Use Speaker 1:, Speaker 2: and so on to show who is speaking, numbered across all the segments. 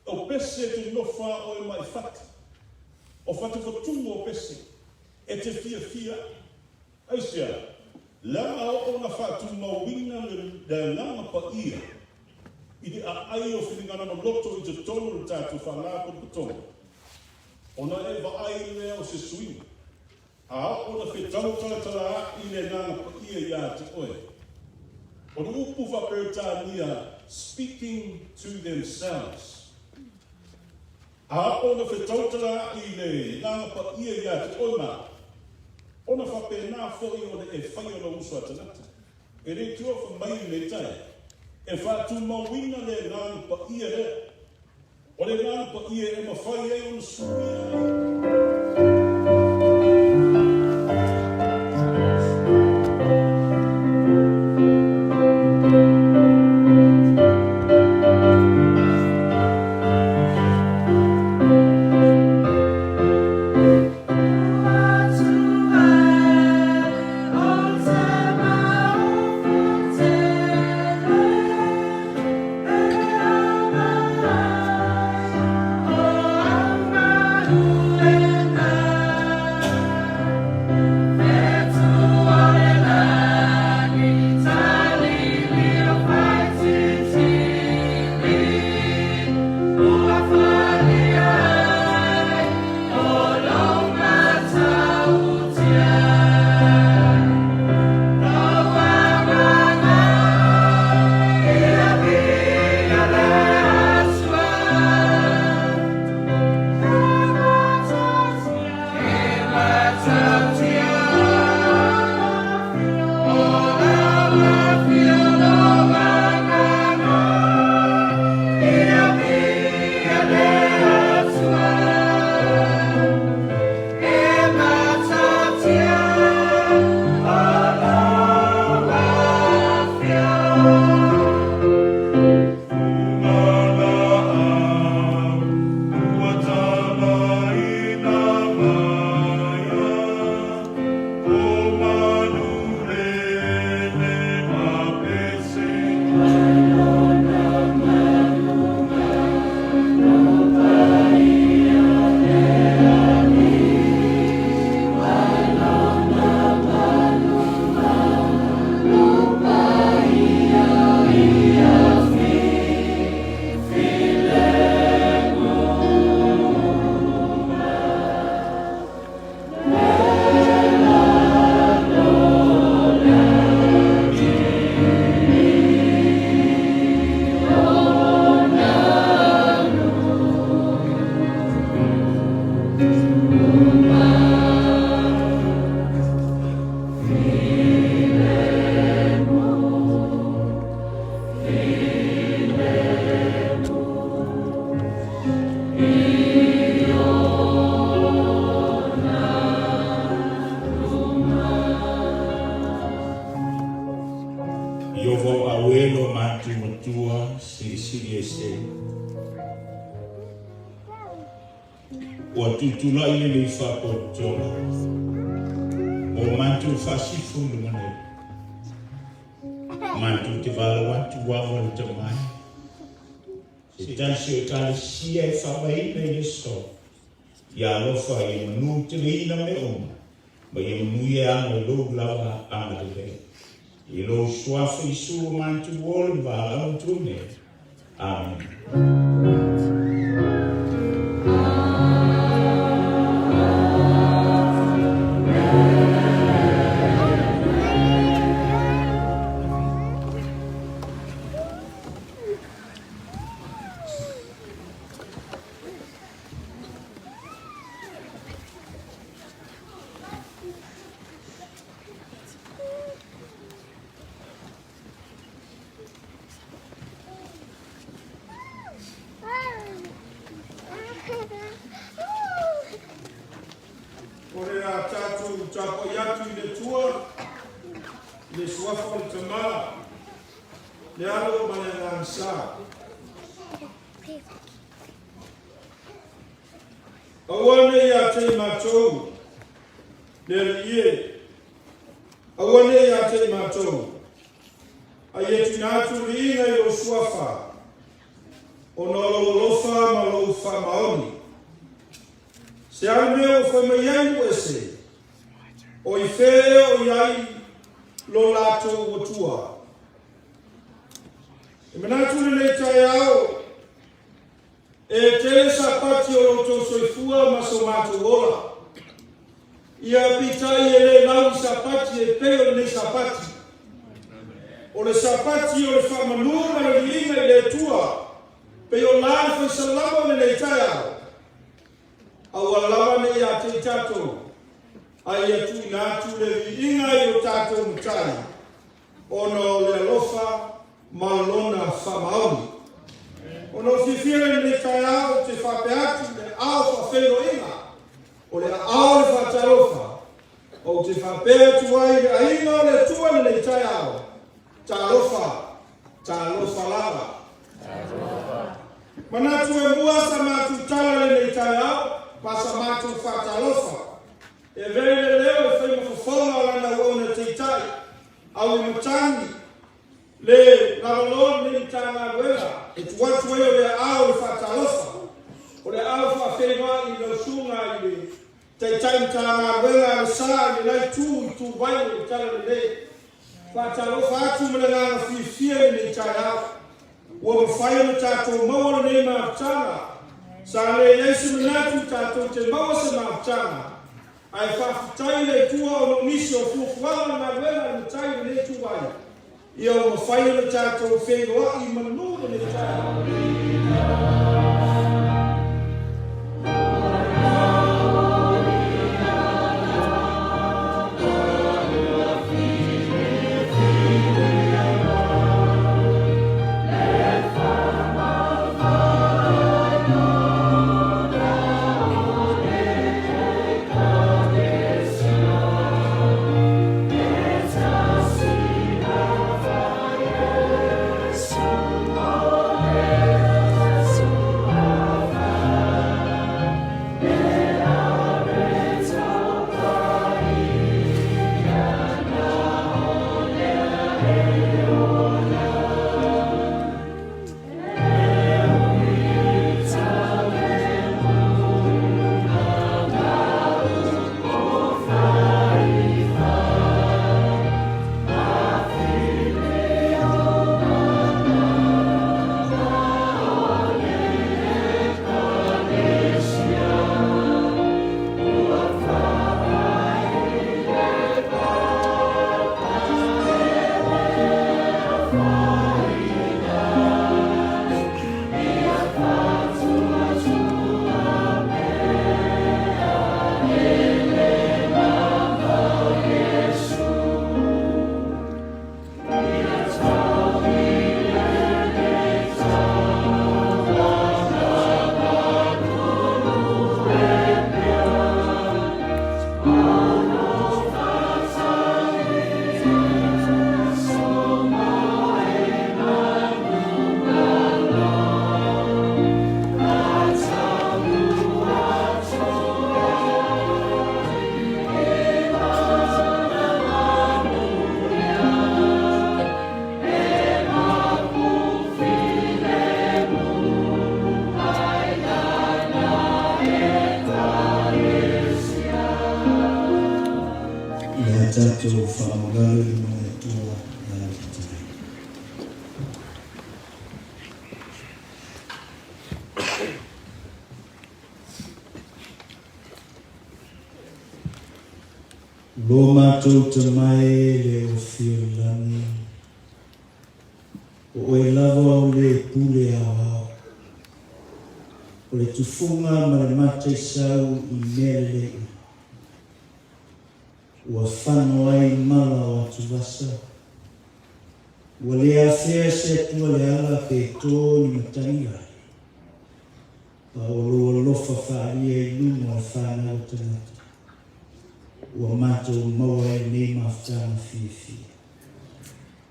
Speaker 1: O pese te nofa oe mai fatu. O fatufatuga o pese, e te fiafia ai. Aisea? Leaga o ona faatumauina le Agaga Paia i le aai o finagalo ma loto i totonu o le tatou Faalapotopotoga, ona e vaai lea o se suiga, a oo ona fetau talatalaai le Agaga Paia ia te oe. O le upu faa-Peretania, speaking to themselves. A oo ona fetau talaai le Agaga Paia ia te oe ma, ona faapena foi ona e faia lou uso a tagata. E le tua fa mai le tai, e faatumauina le Agaga Paia lea. O le Agaga Paia e mafai ai ona suia ai.
Speaker 2: Iovo awelo matu matua silisili ese. Ua tutulai le lei whapotola. O matu whasifu lunga nei. Matu te walo atu wawa le tamai. Se tasi o ekalesia e whawaina i le so. Ia alofa ia manu te leina me uma. Ma ia manu ia anga i lou lava anga le lei. I lou suafa i su o matu o le wala o tune. Amen.
Speaker 1: O le a tatou tapuai atu i le Atua, i le suafa o le Tama, le Alo ma le Agaga Sa. Aua ne ia te i matou, le Alii e. Aua ne ia te i matou.
Speaker 3: A ia tuuina atu le viiga i lou suafa, ona o lou alofa ma lou faamaoni. Se a le mea ua fai mai ai nuu ese, o i fea ea o i ai lo latou Atua? E manatu i lenei taeao, e tele Sapati o lo outou soifua ma so matou ola. Ia peitai e le lau i Sapati e pei o lenei Sapati. O le Sapati o le faamanu ma le viiga i le Atua, pei o la le faisalama o lenei taeao. Aua lava ne i ia te i tatou, a ia tuuina atu le viiga i lo tatou Matai, ona o le alofa ma lona faamaoni. Ona ou fiafia lea i lenei taeao ou te faapea atu i le ao faafeiloaiga, o le aao o le faatalofa, ou te faapea atu ai i le aiga o le Atua i lenei taeao, talofa, talofa lava. Manatu e mua sa matou tala i lenei taeao ma sa matou faatalofa. E avea i le leo e fai ma fofoga o lana auauna taitai, auimatagi, le lavaloa lenei Matagaluega e tuu atu ai o le aao o le faatalofa, o le aao faafeiloai i lau susuga i le Taitai Matagaluega a le Sa i le la itu i Ituvai o le Talalelei. Faatalofa atu ma le agaga fiafia i lenei taeao. Ua mafai ona tatou maua lenei mafutaga. Sa leai se manatu tatou te maua se mafutaga, ae faafetai i le Atua ona o nisi o fuafuaga ma galuega a le Matai i lenei ituvai, ia ua mafai ona tatou feiloai i manu i lenei taeao.
Speaker 2: Ia tatou faamagalo i luma o le Atua ma Lana fetalai. Lo matou Tama e le o afio i lagi, o oe lava o le pule aoao, o le tufuga ma le mataisau i mea lelei uma. Ua fano ai mala o atuvasa, ua le afea se Atua leaga pe to ni matagi ai, a o lou alofa faaalia i luga o le fanau a tagata, ua matou maua ai lenei mafutaga fiafia.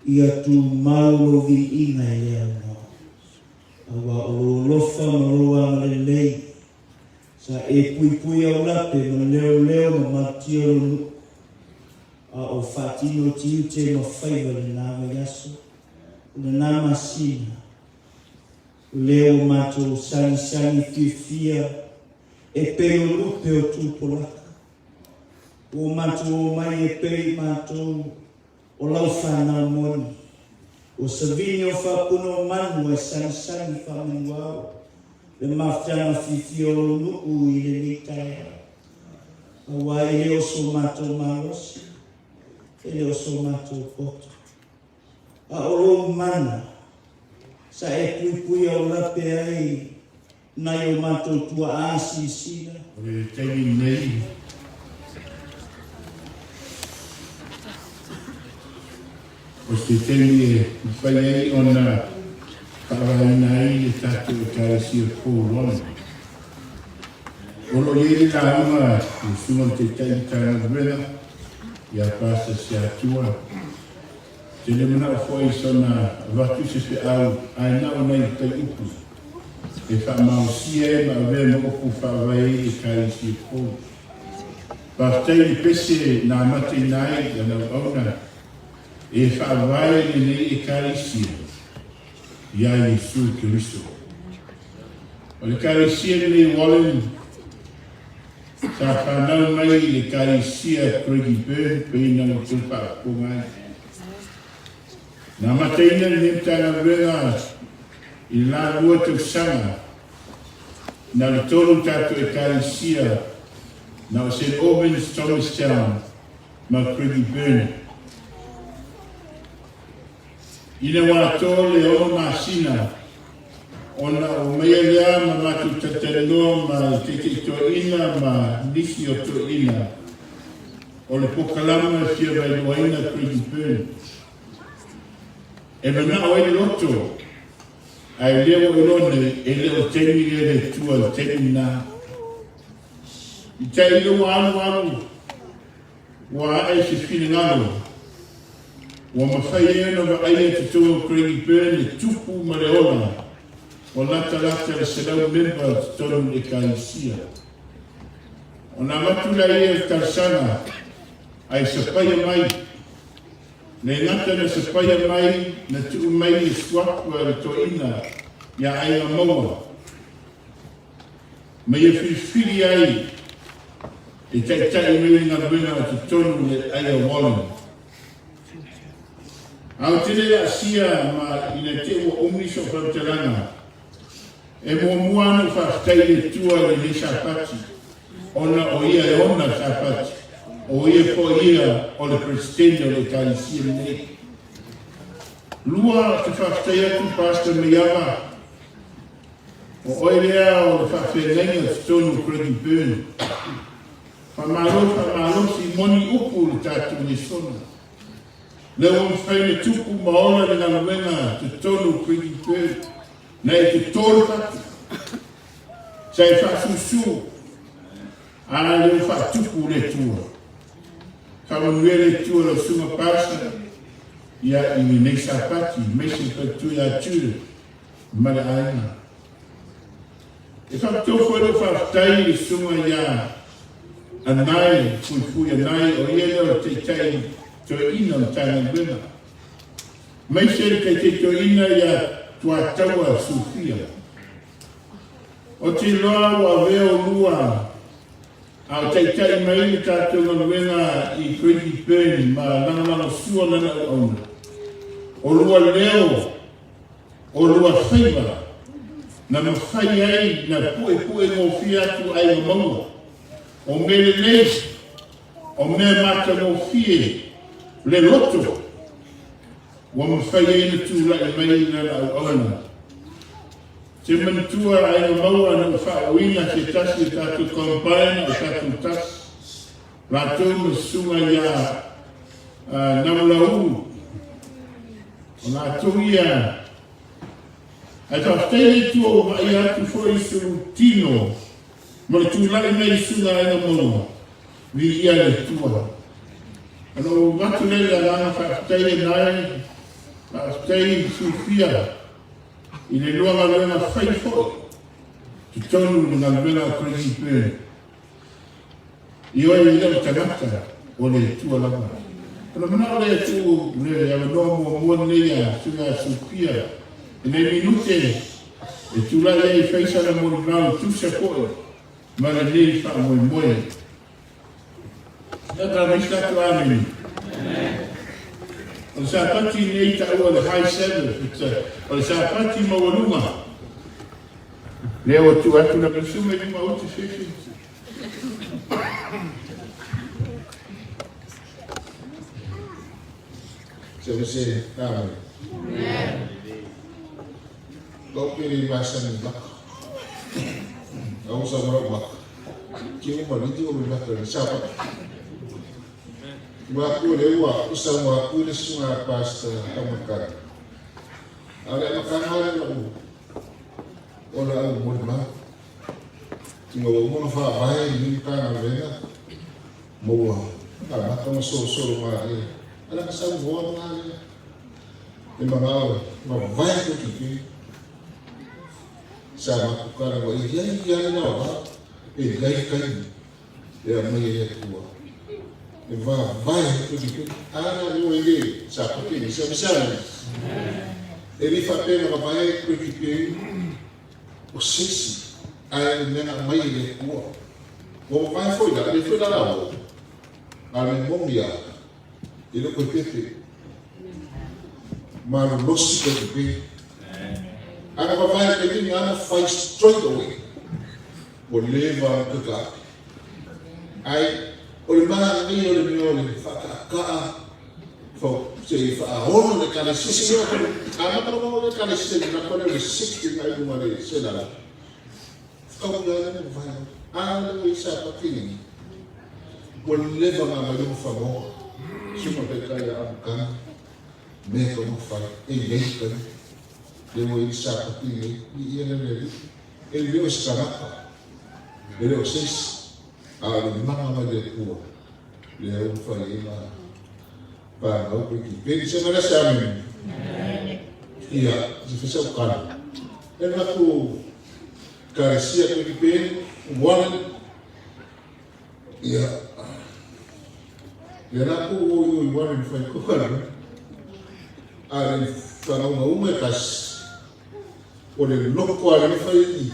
Speaker 2: Ia tumau lou viiga i le aunoa, aua o lou alofa ma lou agalelei Sa e puipui au lape ma leoleo ma malutia lou nuu, a o faatino tiute ma faiva i lena vaiaso.
Speaker 4: O lena masina, lea ua matou sagisagi fiafia e pei o lupe o tupolaka. Ua matou omai e pei matou o lau fanau moni. Ua savini o faapuna o manu ae sagisagi faamanuao le mafutaga fiafia o lou nuu i lenei taeao. Aua e le o so matou malosi, e le o so matou poto, a o lou mana sa e puipuia o lape ai nai o matou tuaa silasila.
Speaker 5: O le taimi lenei, o se taimi e mafai ai ona faavaeina ai le tatou Ekalesia fou loa. O lo o i ai le lauga i le Susuga i le Taitai Matagaluega ia Pastor Siatua. Ou te le manao foi sona avatu se feau ae na o nai tai upu e faamalosia ai ma avea ma upu faavae ai Ekalesia fou. Faafetai i le pese na amataina ai lana auauna e faavae lenei Ekalesia iā Iesu Keriso. O le Ekalesia lenei Wallen sa fanau mai i le Ekalesia Craigieburn pei ona outou faafofoga ai. Na amataina lenei Matagaluega i le la 2 tausaga na o le 3 tatou Ekalesia na o St Albans, Thomastown ma Craigieburn. Ina ua atoa le 6 masina ona oo maia lea ma matou talatalanoa ma le Taitai Toeaina ma nisi o toeaiina o le pokalama e fia vailoaina Craigieburn. E manao ai le loto, ae lea ua iloa nei, e le o taimi lea le Atua i le taimi lena. I tai le ua alu alu, Ua ae se finagalo, ua mafai ai ona vaaia totonu o Craigieburn le tupu ma le ola o latalata le 100 memba o totonu o le Ekalesia. Ona avatu laia o le talosaga ae sapaia mai, le gata na sapaia mai na tuu mai le suafa o le toeaina ia Aiga Maua, Ma ia filifili ai e taitai mai le galuega o totonu le Aia Wallen. A ou te le asia ma ina te ua umi sou faamatalaga, e muamua ona ou faafetai i le Atua i lenei Sapati, ona o Ia e ona le Sapati, o Ia foi ia o le Peresetene o le Ekalesia lenei. Lua, ou te faafetai atu Pastor Maiava, O oe lea o le faafeagaiga i totonu o Craigieburn. Faamalo faamalosi moni upu le tatou lesona. Lea ua mafai ona tupu ma ola le galuega totonu o Craigieburn. Na e toto le fatu. Sa e faasusu. A lea ua faatupu le Atua. Faamanuia le Atua lau susuga Pastor ia i lenei Sapati, aemaise le faletua ia Judith. ma le aiga. E faapitoa foi lou faafetai i le susuga ia Anai, Fuifui Anai, o ia lea o le Taitai Toeaina o le Matagaluega, aemaise le Taitai Toeaina ia Tuataua Sufia. Ou te iloa ua avea olua a o taitai mai le tatou galuega i Craigieburn ma lagolagosua lana auauna. O lua leo O lua faiva na mafai ai na puepue gofie atu aiga maua. O mea lelei, o mea matagofie le loto ua mafai ai na tulai mai lana auauna. Te manatua aiga maua na ua faauuina se tasi o tatou combine o tatou tasi latou ma susuga ia Namulaulu. O latou ia. Ae faafetai le Atua ua vaaia atu foi sou tino ma le tulai mai i susuga aiga maua. Viia le Atua. Ona ou avatu lea i le agaga faafetai lena e faafetai Sufia i le lua galuega fai foi totonu i le galuega a Crazy Burn. Ioe e le o tagata, o le Atua lava. Ona manao lea e tuu le avanoa muamua lenei ia Susuga Supia i nai minute e tulai ai e fai sana molimau e tusa foi ma lenei faamoemoe. Tata mai se tatou amene. O le Sapati lenei taua le High Sabbath, o le Sapati maualuga. Lea ua tuu atu la sume lima uti sisi.
Speaker 6: Se me se amen. Lau pele masani maka. Au sa mara maka. Ki uma liti o maka ni sapa. Ma ku le ua usa ma ku le sunga pasta kamaka. Ale makanga le lau. Ola au mo ma. Tinga ua uma ona faavae i lenei Matagaluega ma ua amata ona solosolo malie. A laka saunoa lena lea e manao e mavae koe ki te sa matou kala ua i ai ia le lava e i ai taimi e aumai ai Atua e vavae koe ki te ana leo e le sa pake nei sa misa e le faapea na vavae koe ki te O se isi, ae le mea na aumai e le Atua. Ua mavae foi la, le foi la la o, a le moni a, e le koe pepe. Malolosi koe pepe. A na mavae pe ni ana fai straight away. Ua leva ana kaka ake. Ae, o le manaia o le mea o le whaakaakaa, se i whaaono le ekalesia, se i amata lava o le ekalesia i nako lea o le 60 ngai lunga le sela la. Whakau ia le mo vai. A le o isa pati ni. Ua leva ngā mai lunga whangoa. Suma pe kai a amukana. Me ka mo whai. E nei kai. Le mo i sa pati ni. I ia le le. E le o se kanaka. E le o se isi. A o le mana mai le Atua. Le au whai e ngā whānau koe ki pēni. Se ngā se amen. Ia, se whesa o kana. E ngā ku karesia koe ki pēni, one. Ia, ia nā ku o i o i one whai kukana. A le whanaunga uma e kasi. O le loko a le whai i.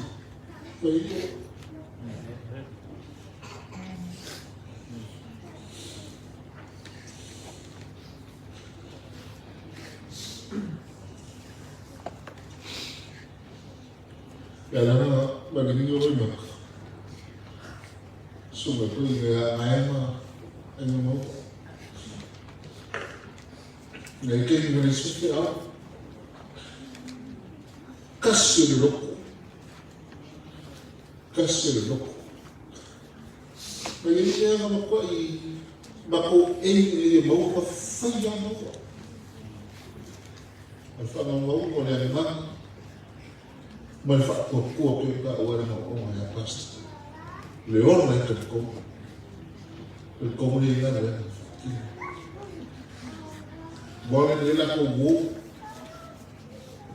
Speaker 6: Whai i. Ia lana ma le ngi oi maka. Sunga ko i mea aema e ngā mau. Nei ke ni ngā suke au. Kasi le loko. Kasi le loko. Ma i ai mea ma i ma ko e i e mau ma whai a maua. O le whakamau o le anumanga ma le whakuakua pe ka ua le maoonga ia pastor. Le ona i ka komo. Le komo ni ngana le whakina. Wale le la ko wo.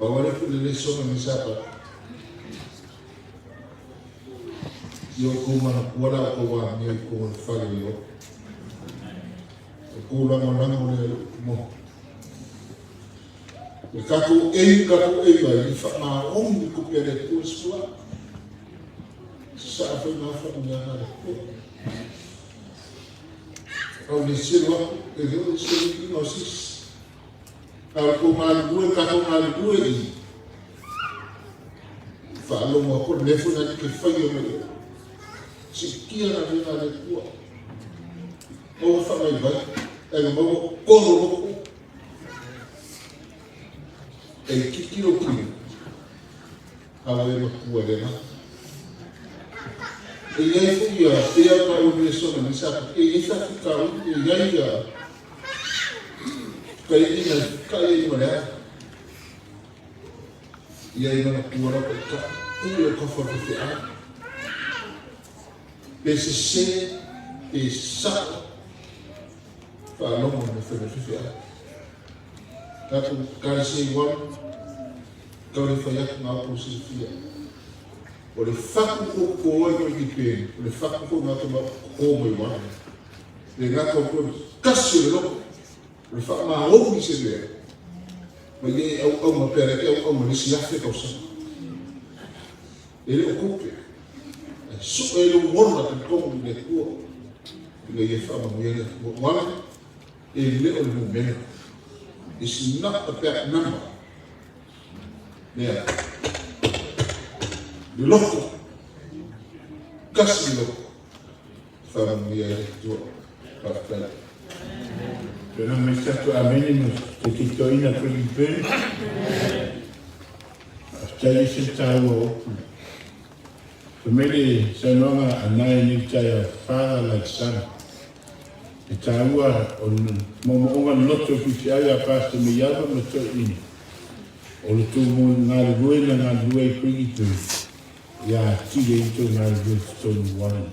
Speaker 6: Ba wale fu le le sona ni sapa. I o kou mana kua la o kou amio i kou mana fale i o. O kou lagolago lea i lou moho. E kakou ei, kakou ei mai, i whaamaomi i kupe a le Atua sua. Sa a fai mafa ni ngā le Atua. Au le selu aku, e leo e selu i ngā sis. A o kou galulue, kakou galulue i faalogo aku le mea foi na ke fai o mai o. Sikia na mea le Atua. Maua whamaivai, e nga maua koro loko. E kikiro kino, awa e makua le nga. E iai foi ia, e au ka o me sona ni sa, e iai sa ki ka o, e iai ia, ka i ina, ka i ma le ata. Ia i mana kua rapa i ka, i o ka whakawhi a. Pe sesē, pe sa'o, faalogo me whakawhiwhi atu. Tatou Ekalesia i waru, kau le fai atu ngā upu silafia. O le whaku ko ko ai koe ki pēni, o le whaku ko ngā tama ko mai waru. Le ngā kau koe kasi o le loko. O le faamalomi se mea, mai le e auauna pea le e auauna le isi 1000 tausaga. E le o tupe. Ae sue lou ola talitonu i le Atua ina ia faamanuia le Atua. Uale, e le o le numera. It's not about number. Lea. Le loto. Tasi le loto. Faamanuia le Atua. Faafetai.
Speaker 5: Tena mai se atu amene ma te titoina koe i pere. Faafetai ese le tāua o upu. Fai mai le saunoaga a nai nei taeao, Father like son. E tāua o le moomooga loloto o faifeau ia Pastor Meiava ma Toeaina. O le tou galulue na galulue ai Craigieburn ia atili ai tou galulue i totonu o Warren.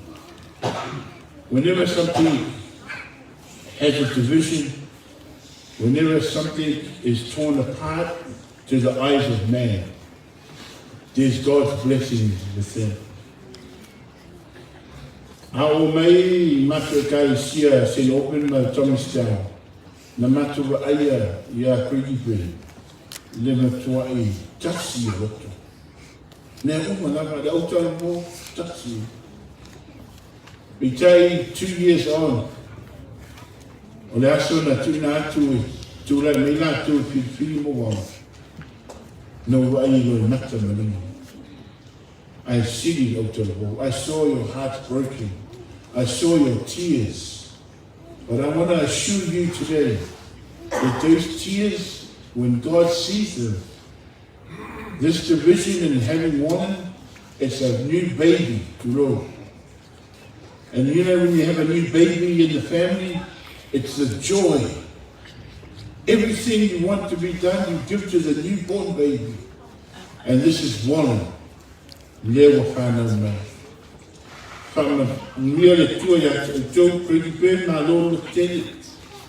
Speaker 5: Whenever something has a division, whenever something is torn apart to the eyes of man, there's God's blessings within. A oo mai i matou Ekalesia St. Aubin ma Thomastown, na matou vaaia ia Craigieburn le matuai tasi o loto. Mea uma lava, le autalavou, tasi. Peitai, 2 years on, o le aso na tuuina atu e tulai mai latou e filifili mo au, na ou vaai i loimata ma lima. Ae sili le autalavou. I saw your heart broken. I saw your tears. But I want to assure you today that those tears, when God sees them, this division and having one, it's a new baby to roll. And you know when you have a new baby in the family, it's the joy. Everything you want to be done, you give to the newborn baby. And this is one. Lea ua whanau mai. Whaamanuia le Atua ia te outou, Craigieburn, malo le tele.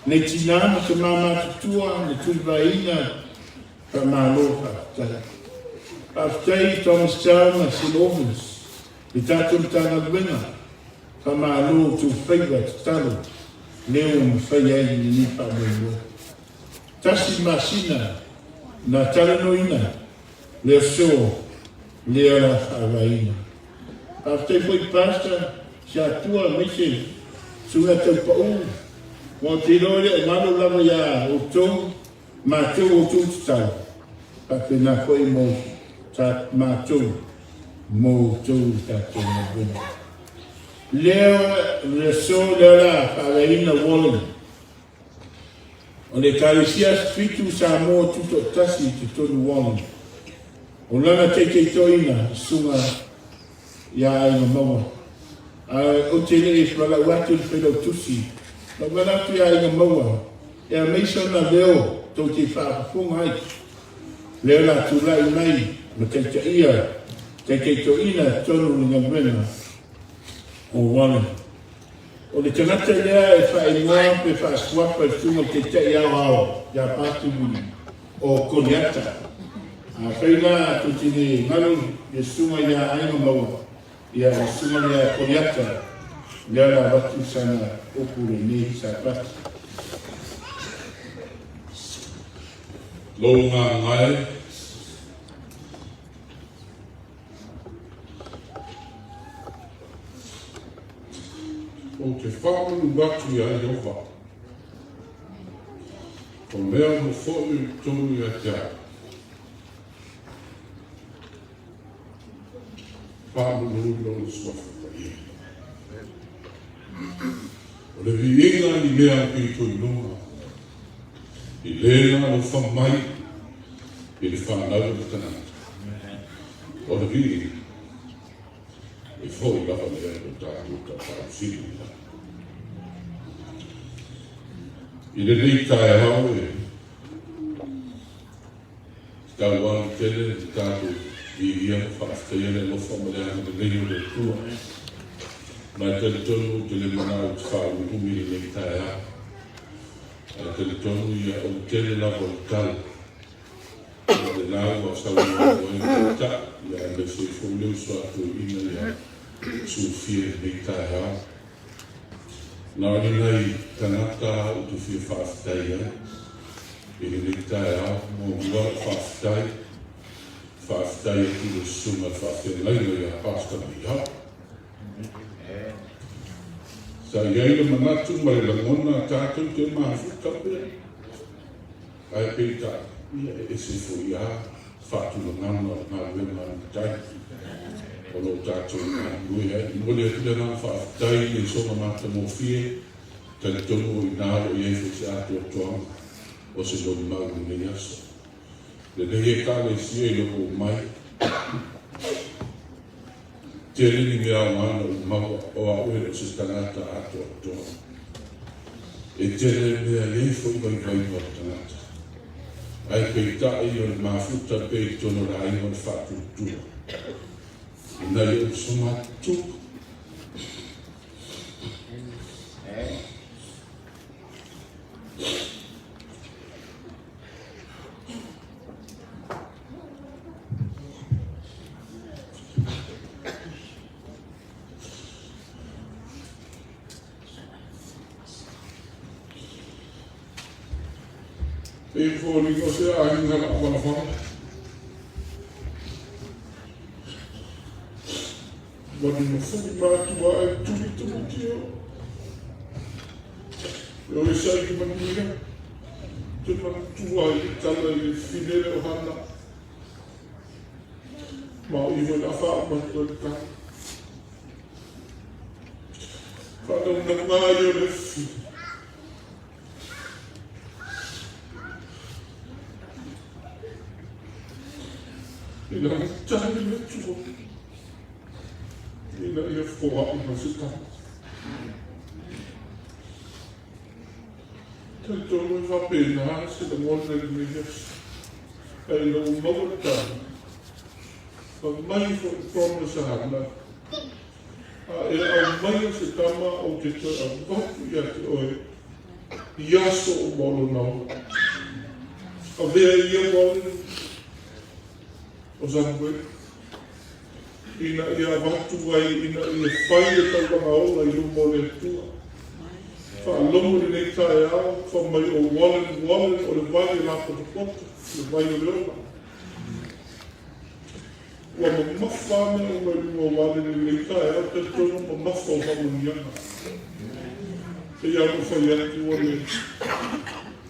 Speaker 5: Nei tinā ma te māmā tutua, le tulivaeina, whamalo whaafetai. Whaafetai Thomastown ma St Albans, le tātou Matagaluega, whamalo o tō whaiva tatalo, lea ua mawhai ai i lenei whaamoemoe. Tasi masina na talanoina le aso lea la faavaeina. Faafetai foi Pastor si Atua aemaise suiga tau pau ua ou te iloa le o galo lava ia outou matou outou tatalo faapena foi mo ta matou mo outou tatou galuega. Lea le aso lea la faavaeina Warren. O le Ekalesia Fitu Samoa Tutoatasi i totonu Wong. O lana teiteitoina susuga ia Aiga Maua. A ou te le i valaau atu i le Failautusi, na ou vala atu ia Aiga Maua e aemaise ona leo tou te faafofoga ai. Lea o le a tulai mai ma taitaia taitaitoina totonu o le galuega o Warren. O le tagata lea e faaigoa pe faasuafa i le susuga o le Taitai Aoao ia Pātū o Koliata. Afai la tou te le galo i le susuga ia Aiga Maua, ia le susuga lea Koliata, lea o le a avatu sana upu lenei Sapati.
Speaker 7: Lou gagae. Ou te faamanu atu iā Ieova, o mea uma foi o i totonu ia te au. Faamanu i Lona Suafa Paia. O le viiga i mea pito i luga, i le na alofa mai i le fanau o le tagata. O le viiga, e foi lava lea i lo tatou Tapaau Sili i lagi. I lenei taeao e tatau lava ona tele le tatou viia ma faafetaia le alofa ma le agalelei o le Atua. Ma e talitonu ou te le manao ou te faaumiumi i lenei taeao. Ae talitonu ia ou tele lava o le tala. O lena ua saunoa atu ai le Taitai, ia aemaise ai foi le uso a toeaina ia Sufia i lenei taeao. Na o ni nai tagata au ou te fia faafetai ai i lenei taeao, muamua lau faafetai, faafetai atu i le Susuga i le Faafeagaiga ia Pastor Mihau. Sa i ai le manatu ma le lagona tatou te mafuta pea, ae peitai, ia e ese foi lava faatulagaga o le galuega a le Matai o lo o tatou galulue ai. E momoli atu le agaga faafetai i le soga matagofie, talitonu o i ina o lo o i ai foi se atoatoaga o se molimau i lenei aso. Lenei Ekalesia i lou oo mai, Tele ni mea aoga na ou maua o au e le o se tagata atoatoa. E tele mea e i ai foi vaivaiga o le tagata. Ae peitai o le mafuta pea i totonu o le aiga o le faatuatua. I nai ou uso matutua. E foliga o se aiga laavalava. Manumafuli matua e tuli tumutio. E o e saili manuia. Te manatua i le tala i le fine le ohana. Ma o i foi la faauma atu ai le tala. Faanaunauga ai o le fili. Ina ia tali le Atua, ina ia foai mai se tala. Talitonu e faapena se lagona i lenei aso. Ae ina ua maua le tali, fai mai foi le promise a Hana, A e aumaia se tama ou te toe avatu ia te oe i aso uma o lona ola. Avea ia ua ole o Samuele, ina ia avatu ai ina ia fai le taulaga ola i luma o le Atua. Faalogo i lenei taeao, fai mai o Wallen Wallen o le vai e lapotapoto, le vai o le ola. Ua mamafa lava mea uma i luga o Wallen i lenei taeao, talitonu mamafa o faamanuiaga. Pei lava ona ou fai atu o le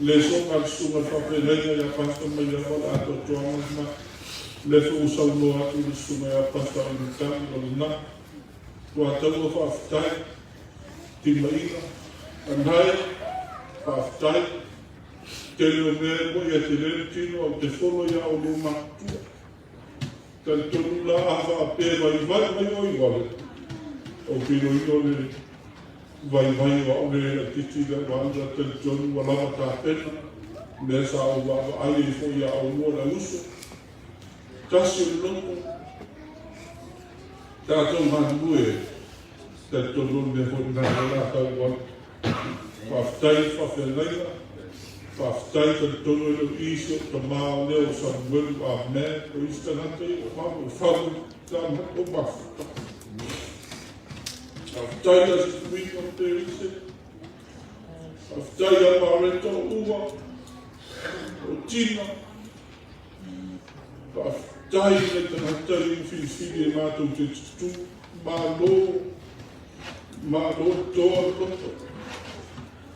Speaker 7: lesoga a le susuga i le faafeagaiga ia Pastor Maiava o le atoatoaga lena. O lea foi ua saunoa atu le susuga ia Pastor Auimatagi o lena. Tuataua faafetai. Timaiga, Anae, faafetai. Tele o mea e moni a tele le tino au te fono ia oulua matutua. Talitonu la a faapea vaivai mai oe i wale, ou te iloilo le vaivai o au le laitiiti lea ua alu la talitonu ua lava tapena mea sa ou vaavaai ai foi ia oulua le uso. Tasi o le loto, tatou galulue Talitonu o le mea foi lena o le a tau atu. Faafetai i le faafeagaiga, faafetai talitonu e le o i si ou tama o lea o Samuelu Amen. O isi tagata ia ua vave ua fau i le matou mafuta. Faafetai ia Situina o Terise. Faafetai ia Mareta o Ua, o Tina. Faafetai i nai tagata ia ua filifili e matou te tutū. Malo, malo toa le loto.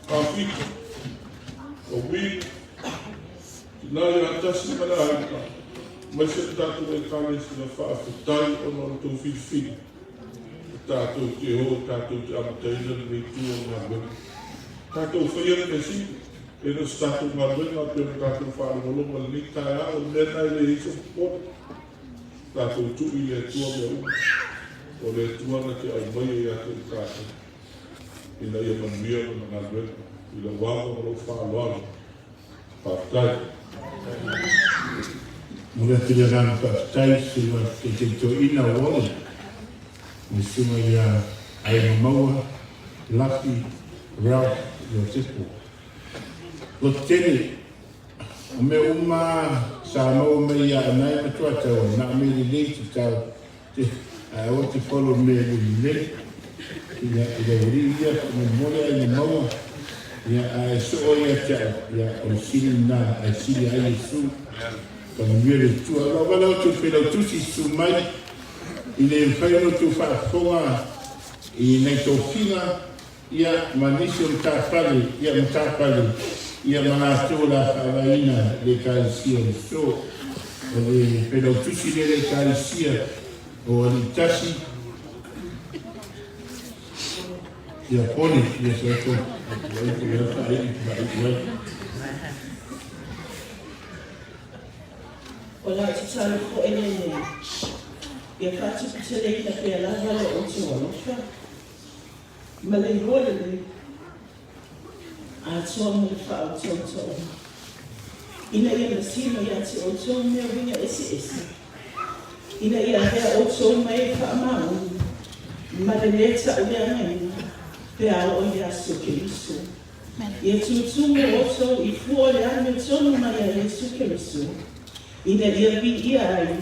Speaker 7: Afika, o Wili, tina ia tasi ma le aiga, aemaise le tatou Ekalesia, faafetai ona o le tou filifili e tatou te o e tatou te amataina lenei itu o le galuega. Tatou faia le mea sili. E le o se tatou galuega e pei ona tatou faalogologo i lenei taeao, o le mea lena e leai ai se popole. Tatou tuu i le Atua mea uma. O le Atua na te aumaia ia te i tatou ina ia manuia lona galuega. I lou ava ma lou faaaloalo. Faafetai.
Speaker 5: Momoli atu le agaga faafetai i Susuga Taitaitai Toeaina o Wally ma le Susuga ia Aiga Maua Lafi Ralph Iosepo. Loto tele, o mea uma sa maua mai ia Anae ma Tuataua, na o mea lelei te tau, te, ae aua te follow mea e le lelei. Ia, i le aualii ia, faamolemole ai na maua, ia, ae soo ia te au, ia, o le sili lena, ae sili ai Iesu. Faamanuia le Atua. O lau valaau atu i le Failautusi, susu mai, ina ia mafai ona outou faafofoga i nai tofiga, ia, ma nisi o matafale, ia, matafale, ia, ma latou o le a faavaeina i le Ekalesia o le aso. O le Failautusi lea i le Ekalesia o Aliitasi, ia, Poli, ia, se atu, ia, faaiu ai.
Speaker 8: O lau tatalo foi lenei, ia faatuputeleina pea lava lo outou alofa ma le igoa lelei atoa ma le faautautaoga, ina ia masino ia te outou mea uiga eseese, ina ia avea outou ma e faamaoni ma le lē tauleagaina pe a oo i le aso o Keriso. Ia tutumu outou i fua o le amiotonu mai ia Iesu Keriso, ina ia viia ai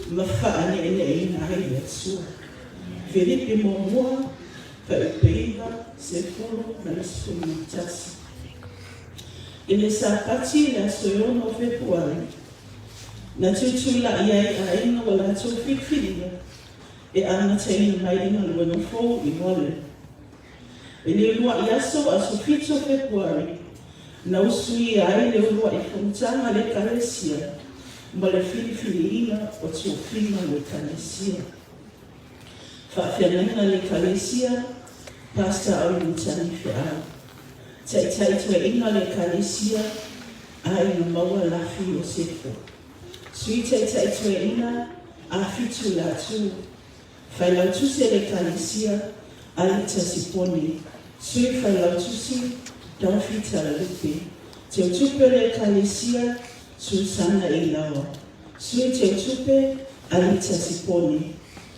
Speaker 8: ma faaneeneeina ai le Atua. Filipi muamua, fuaiupu 9, 11. I le Sapati i le aso e 6 o Fepuari, na tutulai ai aiga ua latou filifilia e amataina mai le galuega fou i Moale. I le uluai aso, aso 7 o Fepuari, na usuia ai le uluai fonotaga a le Ekalesia ma le filifiliina o tofiga o le Ekalesia. Faafeagaiga a le Ekalesia, Pastor Auimatagi Feau. Taitai toeaina a le Ekalesia, Aiga Maua Lafi Iosefo. Sui Taitai Toeaina, Afitu Latu. Failautusi a le Ekalesia, Alita Sipone, Sui Failautusi, Dorothy Talalupe, Teutupe o le Ekalesia, Susana Ilaoa, Sui Teutupe, Alita Sipone,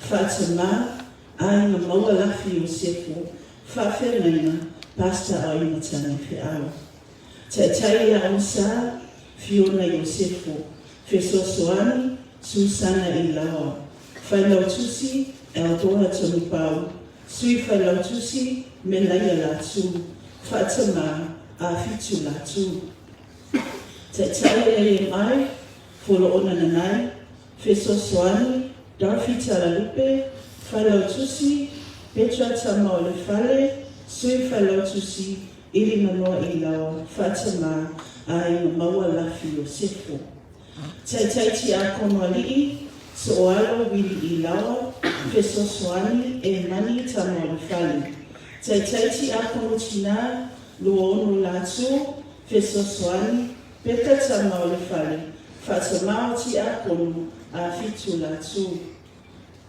Speaker 8: Faatamā, Aiga Maua Lafi Iosefo, Faafeagaiga, Pastor Aoina Tane Feau. Taitai le Aosa, Fiona Iosefo, Fesoasoani, Susana Ilaoa, Failautusi, Eldora Tonupau, Sui Failautusi, Melaia Latu, Faatamā, Afitu Latu. Taitai le AMI, Foloona Nanai, Fesoasoani, Dorothy Talalupe, Failautusi, Petra Tamaolefale, Sui Failautusi, Iliganoa Ilaoa, Faatamā, Aiga Maua Lafi Iosefo. Taitai Tiakono Alii, Sooalo Wili Ilaoa, Fesoasoani, Emani Tamaolefale. Taitai Tiakono Tinā, Luaono Latu, Fesoasoani, Peka Tamaolefale, Faatamā o Tiakono, Afitu Latu.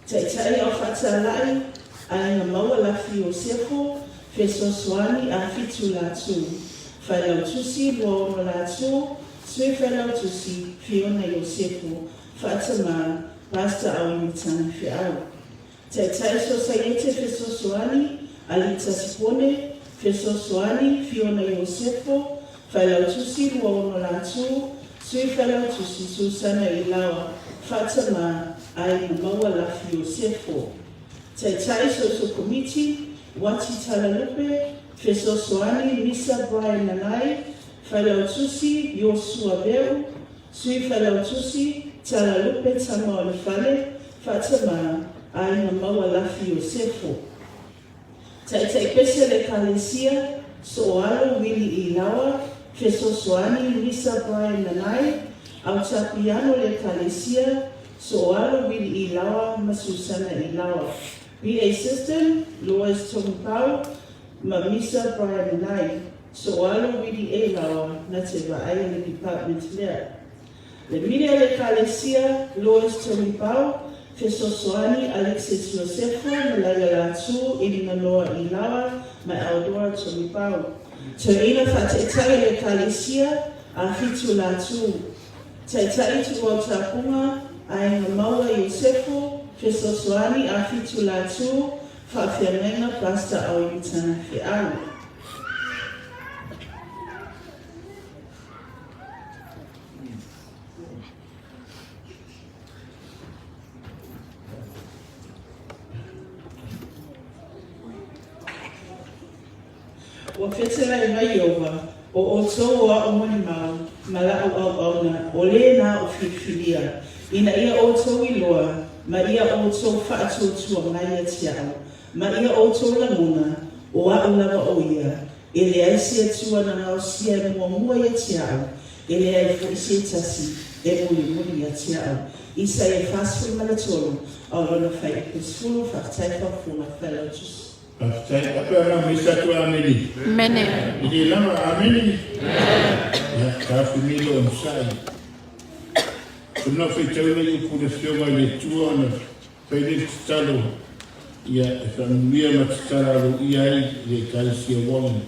Speaker 8: Taitai ao Faatalai, Aiga Maua Lafi Iosefo, Fesoasoani Afitu Latu, Failautusi Luaono Latu, Sui Failautusi Fiona Iosefo, Faatamā, Pastor Aoimatagi Feau. Taitai Sosaiete Fesoasoani, Alita Sipone, Fesoasoani, Fiona Iosefo, Failautusi Luaono Latu, Sui Failautusi Susana Ilaoa, Faatamā, Aiga Maua Lafi Iosefo. Taitai Social Komiti, Wati Talalupe, Fesoasoani, Misa Brian Nanai, Failautusi Iosua Beu, Sui Failautusi, Talalupe Tamaolefale, Faatamā, Aiga Maua Lafi Iosefo. Taitai pese le Ekalesia, Sooalo Wili Ilaoa, Fesoasoani Misa Brian Nanai, Autapiano le Ekalesia, Sooalo Wili Ilaoa ma Susana Ilaoa. PA System, Lois Tongpau ma Misa Brian Nanai, Sooalo Wili Ilaoa na te vaai le department lea. Le mile a le Ekalesia, Lois Tolipau, Fesoasoani Alexis Iosefo ma Laia Latu, Iliganoa Ilaoa ma Eldora Tolipau. Toeaina faataitai a le Ekalesia, Afitu Latu. Taitai Tuuau Tapunga, Aiga Maua Iosefo, Fesoasoani Afitu Latu, Faafeagaiga Pastor Aoimitana Feau. Ua fetelai mai Ieova, O outou o aʻu molimau, ma laʻu auauna, o lē na aʻu filifilia, ina ia outou iloa, ma ia outou faatuatua mai ia te aʻu, ma ia outou lagona, o aʻu lava o ia, e leai se Atua na gaosia e muamua ia te aʻu, e leai foʻi se tasi e mulimuli ia te aʻu. Isaia 43, a o lona faaiupu 10, Faafetai faafofoga, Failautusi.
Speaker 5: Faafetai. A pe ana me sa tu ameni.
Speaker 9: Mene.
Speaker 5: I le lava ameni. Ia, taofi mai lou onosai. Tuna faitauina i upu le Afioga i le Atua ona fai lea le tatalo, ia, e faamanuia ma tatala aloaia ai le Ekalesia Wallen.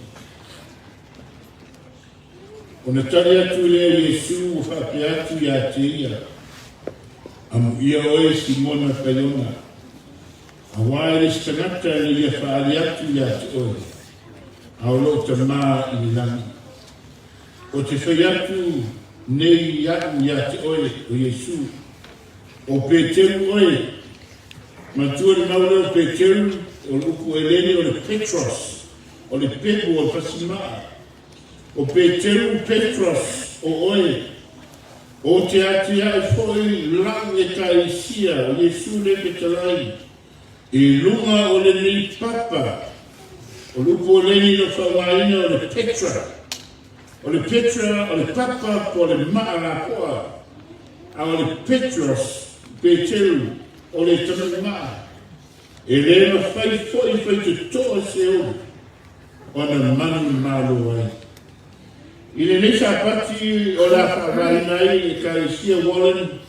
Speaker 5: Ona tali atu lea o Iesu ua faapea atu ia te ia, Amuia oe Simona Kaiona, Auā e le isi tagata e le ia faaali atu ia te oe, a o lou Tamā i le lagi. Ou te fai atu nei iaʻu ia te oe, o Iesū, o Peteru oe, Manatua le mau lea o Peteru, o le upu eleni o le Petros, o le pepu o le fasimaa. O Peteru, Petros, o oe, Ou te atiae foi lau Ekalesia o Iesu le Fetalai i luga o lenei papa, o le upu o leni no faaaogaina o le Petra, o le Petra o le papa po o le maa lapoa, a o le Petros, Peteru, o le tamai maa. E le mafai foi faitotoa se olu ona manu malo ai. I lenei Sapati o le a faavaeina ai le Ekalesia Wallen,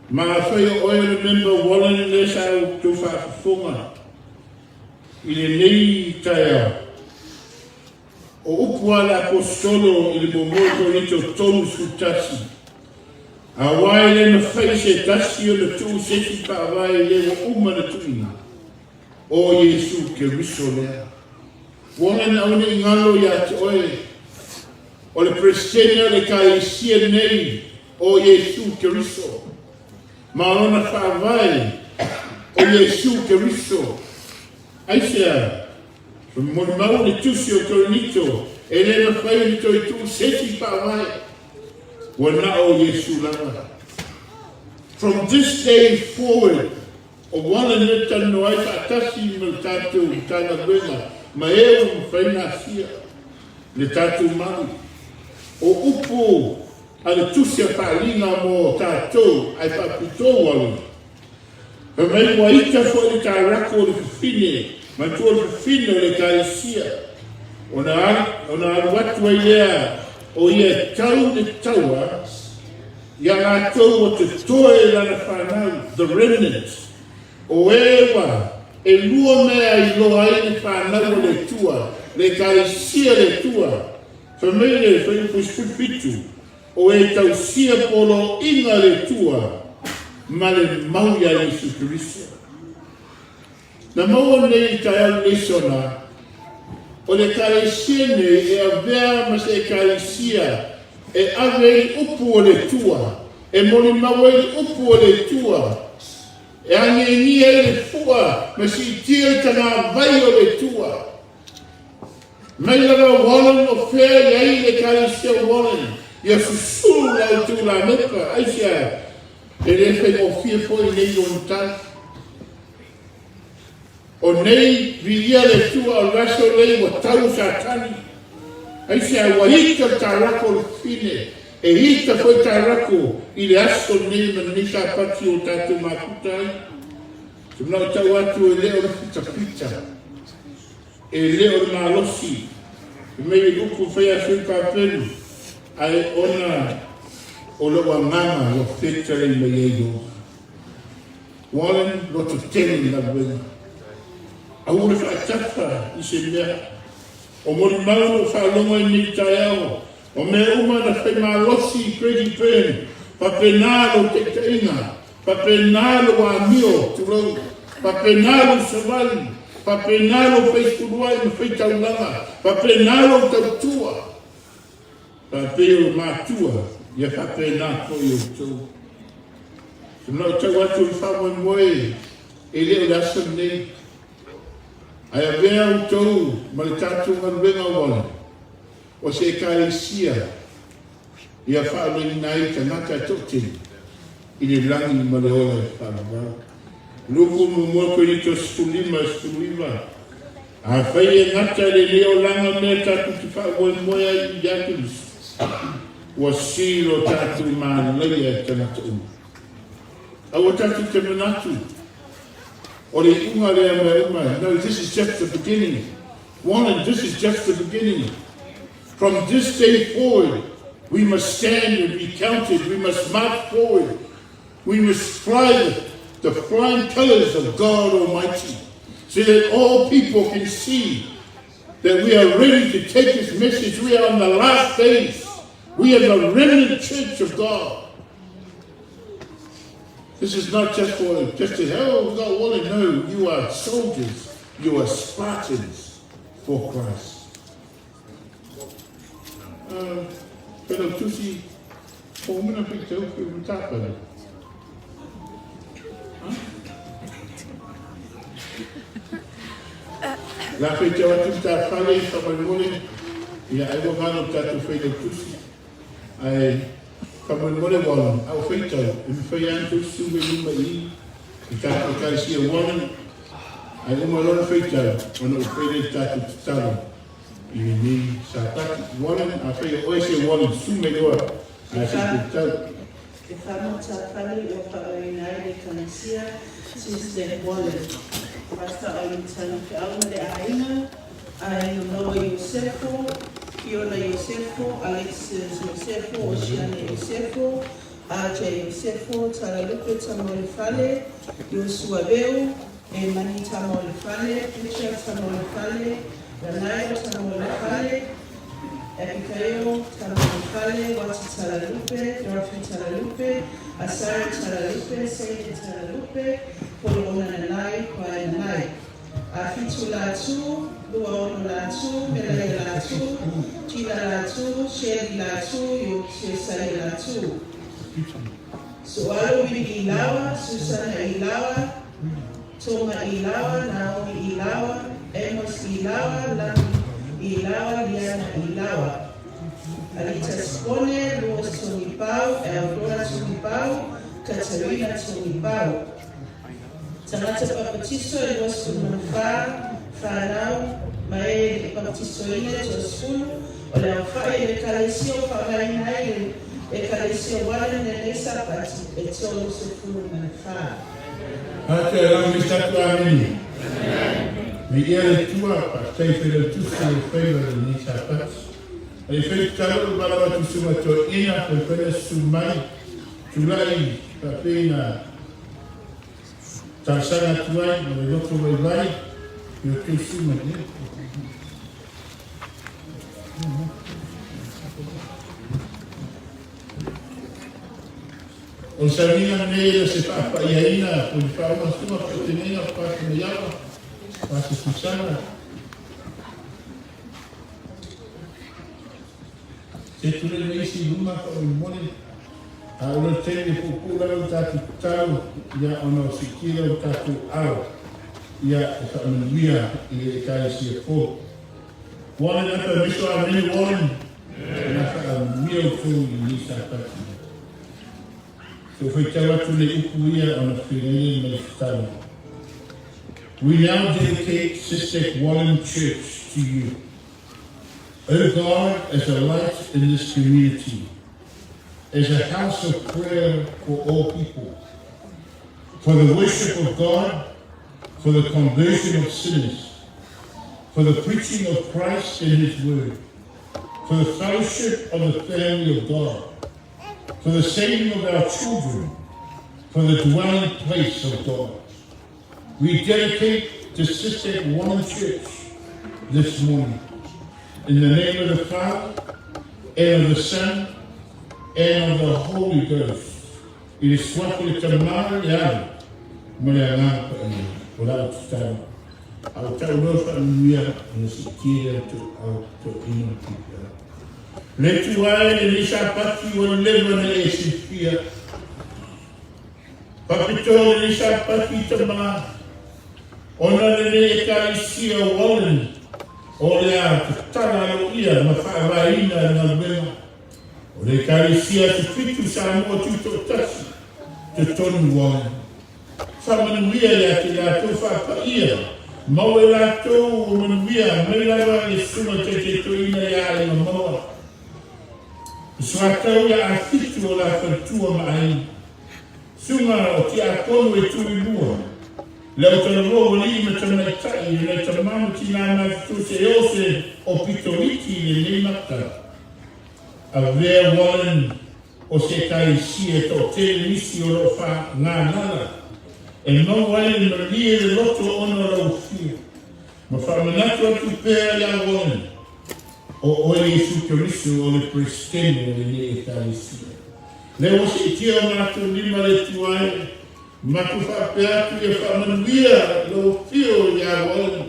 Speaker 5: ma afai o oe o le member Wallen lea sa outou faafofoga i lenei taeao, o upu a le Aposetolo i le muamua o Korinito 31, Auā e le mafai se tasi ona tuu se isi faavae i le ua uma ona tuuina, o Iesu Keriso lea. Ua ona aua ne i galo ia te oe, o le Peresetene o le Ekalesia nei o Iesu Keriso, ma o lona faavae o Iesu Keriso. Aisea? Molimau le Tusi o Korinito, e le mafai ona toe tuu se isi faavae, ua na o Iesu lava. From this day forward, O Warren e talanoa ai faatasi ma le tatou Matagaluega ma e ua mafai ona asia le tatou malu. O upu a le Tusi a Paaliga mo tatou ae faapito Warren. Fai mai ua ita foi le taulako o le fafine, manatua o le fafine o le Ekalesia, ona ona alu atu ai lea o ia e tau le taua Ia latou ua totoe lana fanau, the remnant, o e ua elua mea e iloa ai le fanau a le Atua, le Ekalesia a le Atua, fai mai le Fuaiupu 17, o e tausia poloaiga a le Atua ma le mau iā Iesu Keriso. Na maua nei i taeao lenei sona, o le Ekalesia nei e avea ma se Ekalesia e ave ai le upu o le Atua, e molimau ai le upu o le Atua, e agiagia ai le fua ma siitia le tagavai o le Atua. Mai lava Warren o fea i ai le Ekalesia o Warren, ia susulu la outou lamepa, aisea e le faigofie foi nei lona tali. O nei, viia le Atua o le aso nei ua tau Satani. Aisea ua ita le taulako o le fafine, e ita foi taulako i le aso nei ma lenei Sapati o tatou mafuta ai. Te manao tau atu e le o le pitapita, e le o le malosi, e mei le upu fai a sui papelu, ae ona o lou agaga ua fetalai mai ai Ioga. Warren loto tele i galuega. Aua le faatafa i se mea. O molimau lou faalogo i nei taeao, o mea uma na fai malosi i Grady Byrne, faapena lou taitaiga, faapena lou amio, tulou, faapena lou savali, faapena lou fai suluai ma fai taulaga, faapena lou tautua. Faapea o matua, ia faapena foi outou. Se manao tau atu o le faamoemoe e le o le aso lenei. Ae avea outou ma le tatou galuega ua o se Ekalesia ia faaoleina ai tagata e toatele i le lagi ma le ola e faavavau. Luku muamua Korinito 15, 19, Afai e gata i lenei olaga mea tatou te faamoemoe ai ia Keriso, ua sī lo tatou manaia e tagata uma. Aua tatou te manatu o le iuga lea mea uma. No, this is just the beginning. Warren, this is just the beginning. From this day forward, we must stand and be counted. We must march forward. We must fly the flying colors of God Almighty so that all people can see that we are ready to take this message. We are on the last days. We are the remnant church of God. This is not just for just to oh, we've got one. No, you are soldiers. You are Spartans for Christ. Pero tusi fomina pe te upe matapale. La fe te watu ta fale fa mole ia ai wa ngalo tatou whaina tusi. Ae faamolemole Warren, a o faitau, e mafai lava ona tou susu mai luma i i, i tatou Ekalesia Warren, ae uma loa le faitau, ona ou fai lea i le tatou tatalo i lenei Sapati. Warren, afai o oe se Warren, susu mai loa ae se i faitau.
Speaker 8: E faamatafale ua faaaogaina ai le Ekalesia Tuesday Wallen. Pastor Auli Talifeau ma le aiga, Aiga Noa Iosefo, Fiona Iosefo, Alexis Iosefo, Oceane Iosefo, RJ Iosefo, Talalupe Tamaolefale, Iosua Veu, Emani Tamaolefale, Petra Tamaolefale, Lanaio Tamaolefale, Abigail Tamaolefale, Wati Talalupe, Dorothy Talalupe, Asari Talalupe, Sadie Talalupe, Polona Nanai, Brian Nanai. Fitu Latu, Luaono Latu, Melaia Latu, Gina Latu, Shirley Latu, Yosai Latu. Sualu Wili Ilawa, Susana Ilawa, Toma Ilawa, Naomi Ilawa, Amos Ilawa, Lani Ilawa, Liana Ilawa. Alita Spone, Louis Togipau, Eldora Togipau, Katarina Togipau. Tagata papatiso e 24 fanau ma e le i papatisoina e 30 o le aofai o le Ekalesia ua faaaogaina ai le Ekalesia Warren lenei Sapati e 34.
Speaker 5: Ate rau me taku amene. Me ia le tua, faafetai Failautusi o faiva lenei Sapati. Ai fai tatalo u valaau atu susuga toeaina, faifai susu mai, tulai faapena Talosaga atu ai ma le loto vaivai i o tou susu mai nei. O le sauniga lenei e le o se faapaiaina po o ni faaogasua faateneiga Pasi Maiava, Pasi Susana. Se tulai mai isi i luma faamolemole. A o le taimi e puupuu lava le tatou tatalo, ia, ona o sikia o le tatou ao, ia, e faamanuia i le Ekalesia fou. Warren Apa Miso Amene Warren, na faamanuia outou i lenei Sapati. Se o faitau atu le upu ia ona fegaile ma le tatalo. We now dedicate Sisdec Wallen Church to you. O God, as a light in this community, as a house of prayer for all people, for the worship of God, for the conversion of sinners, for the preaching of Christ and his word, for the fellowship of the family of God, for the saving of our children, for the dwelling place of God. We dedicate to Sisdec One Church this morning. In the name of the Father, and of the Son, and of the Holy Ghost. I le suafa o le Tama, le Alo, ma le Agaga Paia, o la ou tatalo, a o tau loa faamanuia ona siitia lea o toeaiina ma faifeau. Le tu ae lenei Sapati ua leva ona e silafia. Faapitoa lenei Sapati tama. Ona lenei Ekalesia o Wallen o le a tatala aloaia ma faavaeina le galuega o le Ekalesia Asofitu Samoa Tutoatasi totonu o Wallen. Faamanuia ia te latou faapaia, maua e latou ua manuia mai lava i le Susuga Taitaitoeina ia Aiga Maua. Le soatau ia Afitu o la faletua ma aiga. Susuga o Tiakono e tu i lua, le autalavou alii ma tamaitai, e nai tama ma tinā matutua se o se o pito iti i lenei mata. Avea Warren o se Ekalesia e toatele nisi o lo o faagalala e maua ai le malie le loto ona o lau afio. Ma faamanatu atu pea iā Warren, o oe Iesu Keriso o le Peresetene o lenei Ekalesia. Lea ua siitia o matou lima le Atua e, matou faapea atu ia faamanuia lau afio iā Warren.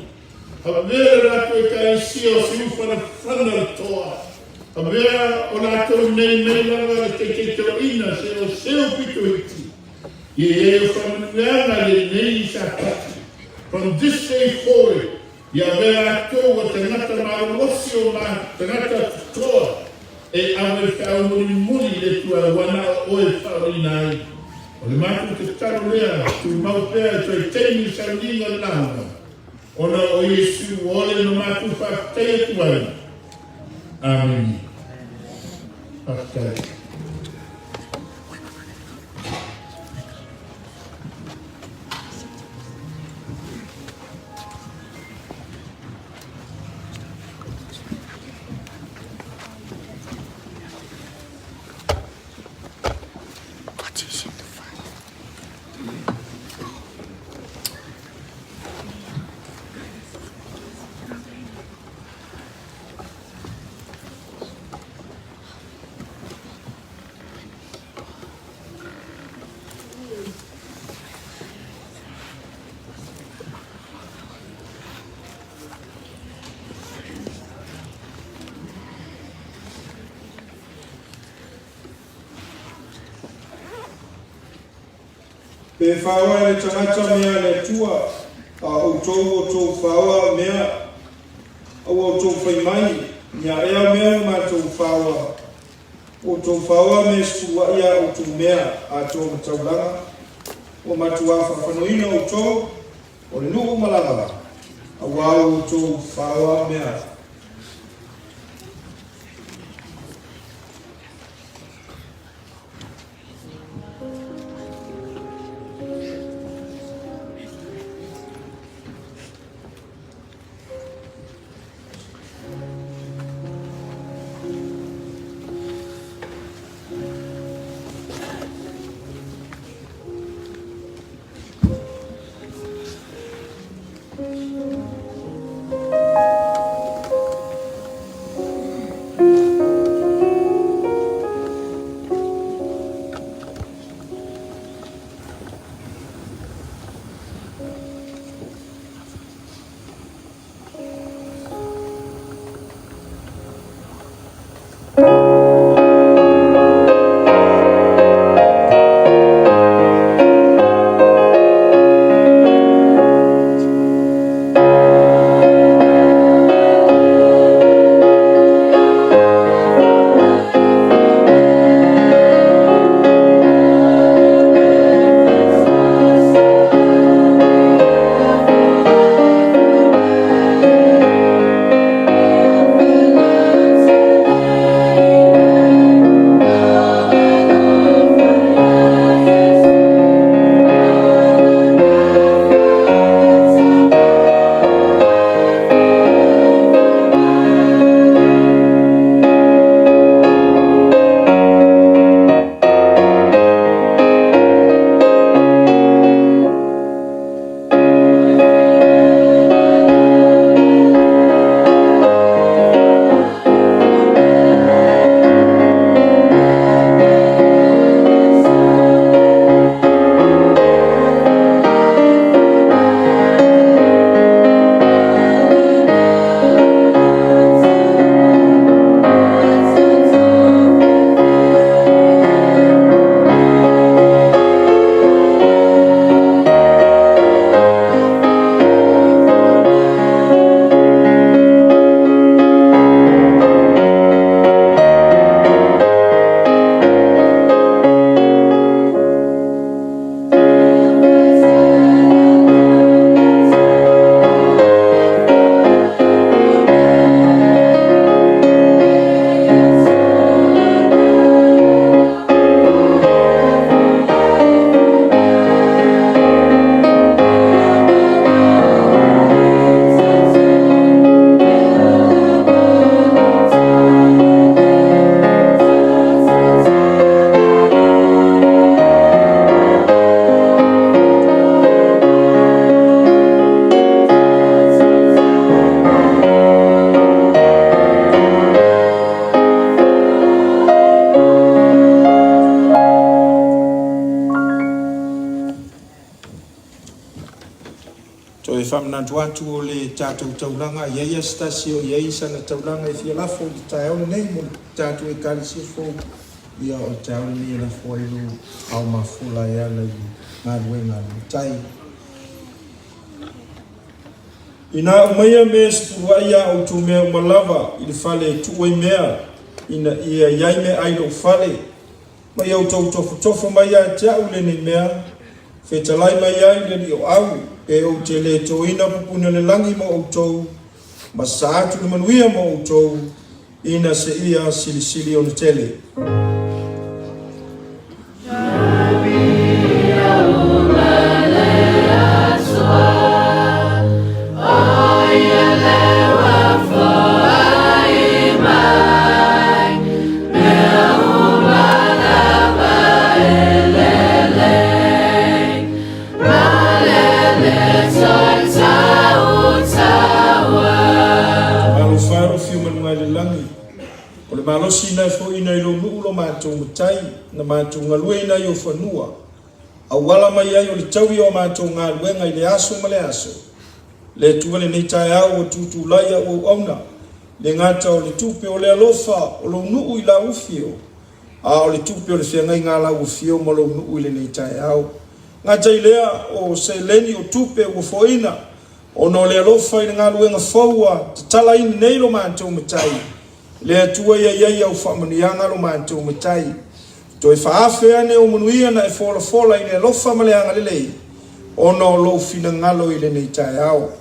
Speaker 5: Avea le latou Ekalesia o Siufanafana le toa. Avea o latou nei mai lava le taitaitoina se o seu pito iti. Ia i ai o faamanuiaga lenei Sapati. From this day forward, ia avea latou o tagata malolosi o ma tagata totoa e ave le feau mulimuli i le Atua ua na o oe e faaoina ai. O le matou tatalo lea, tumau pea e toe taimi i sauniga o le lauga. Ona o Iesu ua ole ma matou faafetai atu ai. Amene. Faafetai.
Speaker 3: Pe faoa e le tagata mea a le Atua, a o outou ua outou faoa mea, a ua outou fai mai, Nia ea mea ua matou faoa? Ua outou faoa mea e sefuluai a outou mea atoa ma taulaga, ua matuā faafanoina outou o le nuu malaga, auā ua outou faoa mea. Toe faamanatu atu o le tatou taulaga, e i ai lava se tasi o i ai sana taulaga e fia lafo i le taeao lenei mo le tatou Ekalesia fou, ia o le taeao lenei e lafo ai lou ao mafola e ala i le galuega a le Matai. Ina aumaia mea e sefuluai a outou mea uma lava i le fale e tuu ai mea, ina ia i ai meaai i lou fale, Ma ia outou tofotofo mai ia te a'u lenei mea, fetalai mai ai le Alii o Au, pe ou te le toina pupuni o le lagi mo outou, ma sa atu le manuia mo outou, ina seia silisili ona tele. Talofa e o fiu manuga i le lagi, o le malosi na e foina i lou nuu lo matou matai, na matou galueina ai o fanua, auala mai ai o le taui o a matou galuega i le aso ma le aso. Le Atua lenei taeao ua tutulai au auauna, le gata o le tupe o le alofa o lou nuu i lau afio, a o le tupe o le feagaiga a lau afio ma lou nuu i lenei taeao. Gata i lea, o seleni o tupe ua foina ona o le alofa i le galuega fou ua tatalaina nei lo matou Matai. Le Atua ia i ai au faamanuiaga lo matou Matai. Toe faaafe ane ou manuia na e folafola i le alofa ma le agalelei ona o lou finagalo i lenei taeao.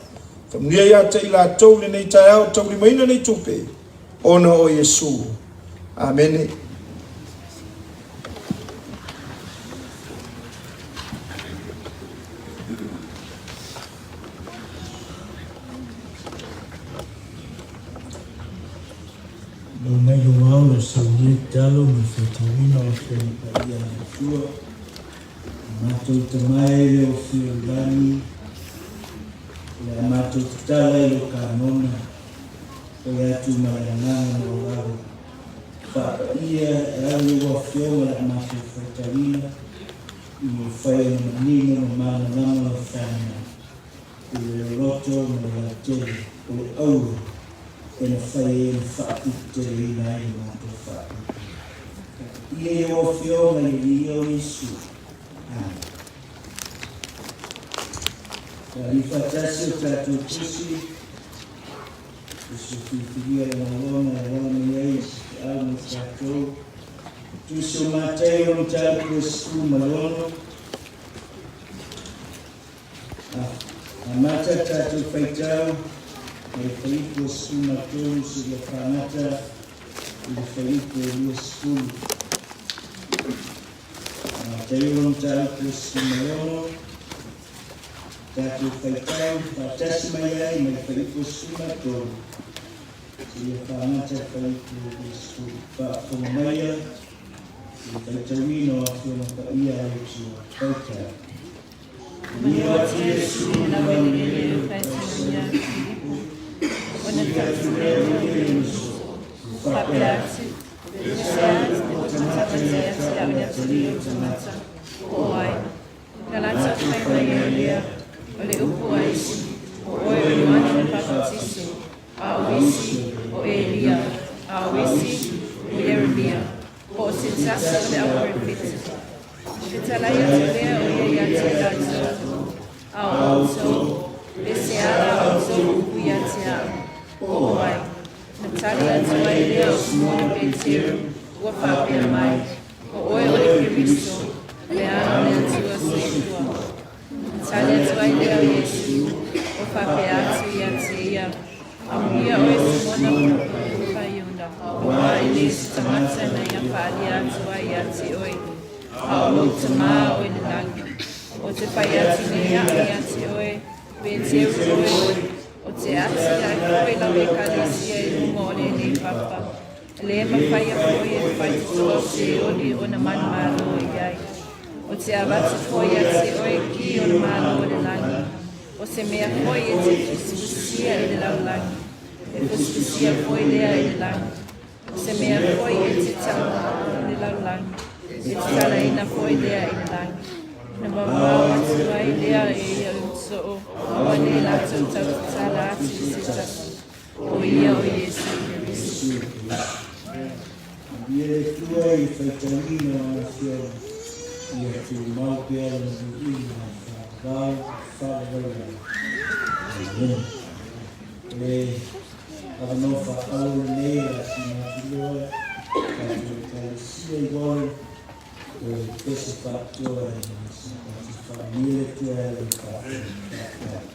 Speaker 3: Faamanuia ia te i latou i lenei taeao taulimaina nei tupe ona o Iesu. Amene.
Speaker 4: Lau mai lou ao lau saunia tatalo ma le faitauina o Afioga Paia a le Atua. O matou tama e le o afio i lagi, o le a matou tatala i lou kanona, fai atu ma le agaga maualalo. Faapaia e au i lou afioga le a matou faitauina, ina ia fai ona manino ma malamalama lau fanau. I le loloto ma le lautele o le auro e mafai ai ona faapuputeleina ai le matou faatupu. Ia i lau Afioga i le Alii o Iesu. Amene. Tali faatasi o tatou tusi, tusi o filifilia e Malo na e ala mai ai i se feau mo tatou. Tusi o Mataio mataupu e 16. Amata tatou faitau mai le fuaiupu e 13 seia faagata i le fuaiupu e 20. Mataio mataupu e 16, tatou faitau faatasi mai ai mai le fuaiupu e 13 seia faagata le fuaiupu e 20. Faafofoga maia i le faitauina o Afioga Paia a le Atua. Faitau.
Speaker 9: Fetalai atu lea o ia ia te latou, a o outou, pe se ala a outou upu ia te au, po o ai. Na tali atu ai lea o Simona Peteru, ua faapea mai, O oe o le Keriso, o le Ana o le Atua Soifua. Na tali atu ai lea o Iesu, ua faapea atu ia te ia, Amuia oe Simona Paiona, aua e le se tagata na ia faaalia atu ai ia te oe, a o lou Tamā o i le lagi. O te fai atu nei a'u ia te oe, Peteru oe, o te ati ae foi lau Ekalesia i luma o lenei papa, e le mafaia foi e faitotoa o Seoli ona manumalo i ai. O te avatu foi ia te oe ki o le Malo o le lagi, o se mea foi e te fusifusia i le lalolagi, e fusifusia foi lea i le lagi. O se mea foi e te tala i le lalolagi, e tatalaina foi lea i le lagi. Na mamao atu ai lea e ia le soo, aua ne i latou tautatala atu i se tasi, o ia o Iesu Keriso.
Speaker 4: Manuia le Atua i le faitauina o Lana Afioga, ia tumau pea Lona viiga e faavavau ma faavavau lava. Amene. O le avanoa faapalo lenei o le a sina atu loa i le tatou Ekalesia i Warren o le pese faapitoa e Sapati. Faamanuia le Atua e ala i le faafetai.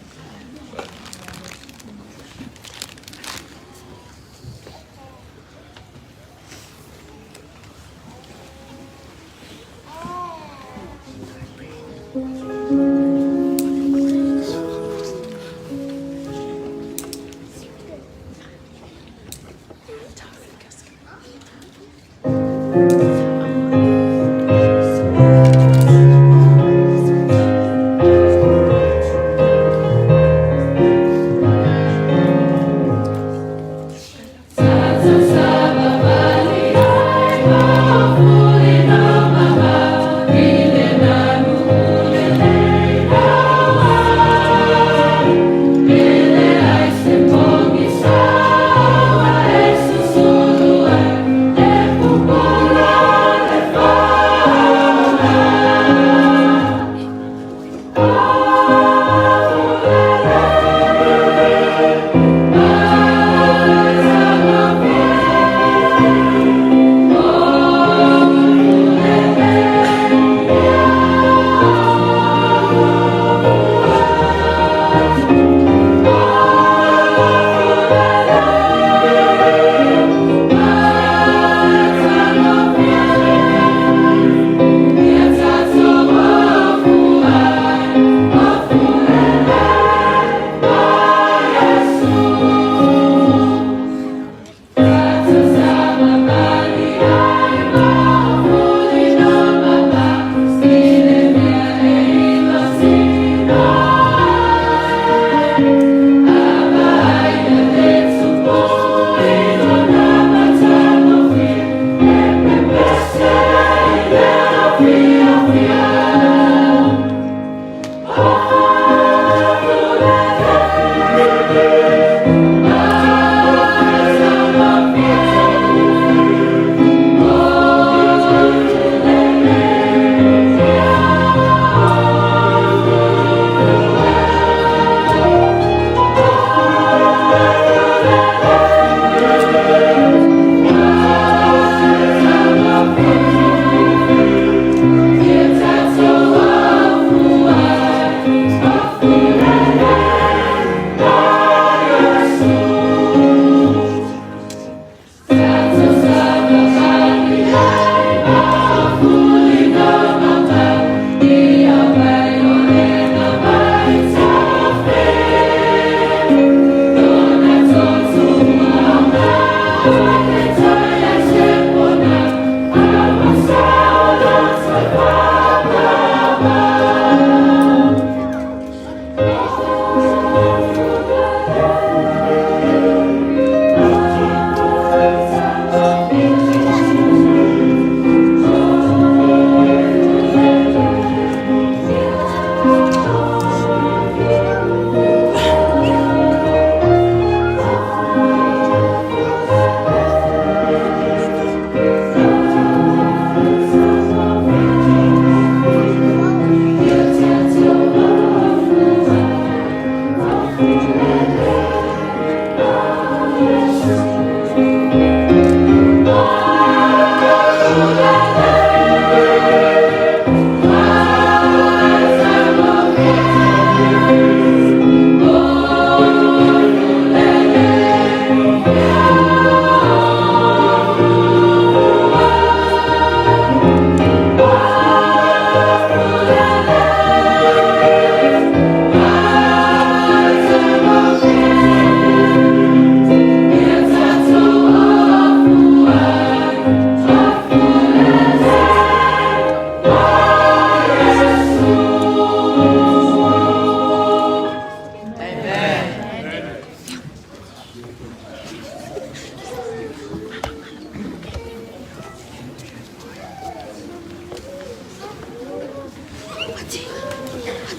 Speaker 2: I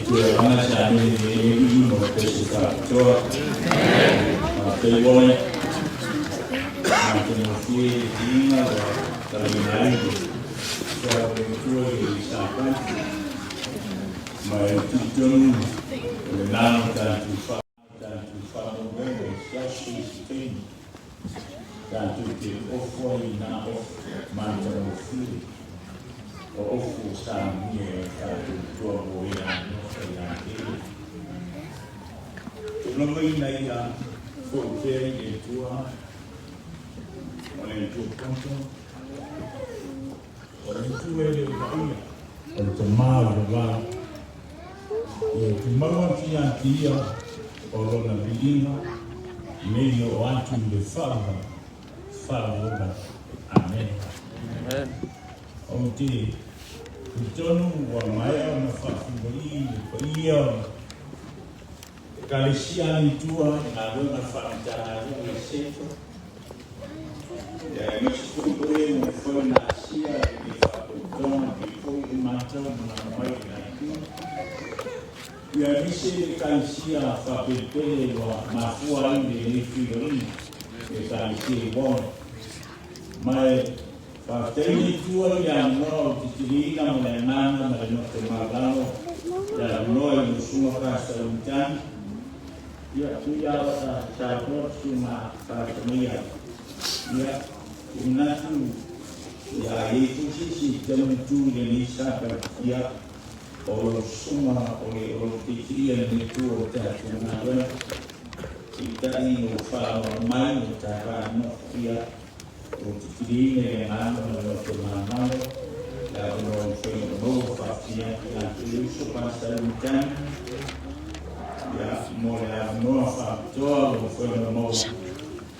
Speaker 2: te anga sa me me i mo te se whakatoa. Ma te wale, ma te mo fie i te inga wa tari mai, Kia o le tua i le sāpati, ma e tūtonu o le nano tātou wha, tātou whamomoe i aso i se taimi, tātou te ofo ai i nā ofo mātangofie, o ofo o sāmia e tātou toa mō ērā aloha i a te. Tūlanga ina ia whaupea i le Atua, o le Atua poto, O le Atua e le vaaia. O le Tamā o le vavau. Ia tumau atu ia te ia o lona viiga nei oo atu i le faavavau, faavavau. Amene. Ou te talitonu ua maea ona faafivaii le paia o le Ekalesia a Tua i galuega faa-Matagaluega i Central, ia aemaise foi o e ua mafai ona asia i lenei faatotoga pei foi o matou malaga mai i le Atua. Ia aemaise le Ekalesia faapelepele ua mafua ai lenei feilaiga, le Ekalesia i Warren. Ma e faafetai le Atua i le avanoa o te tiliina ma le agaga ma le loto maualalo le avanoa i lau Susuga Pastor Umitani. Ia, tui lava ta saunoa Susuga Pastor Maia. Ia, ou manatu ia a i ai foi se isi e tau tu i lenei Sabbath, ia, o lau Susuga o le o lo titiia lenei tu o le tatou galuega. Peitai ua faaaloalo mai o ta va nofo, ia, O te tiliina i le agaga ma le loto malomalo, le avanoa i faiga maua faafia ia te uso Pastor Mitani, ia, mo le avanoa faapitoa o faiga maua.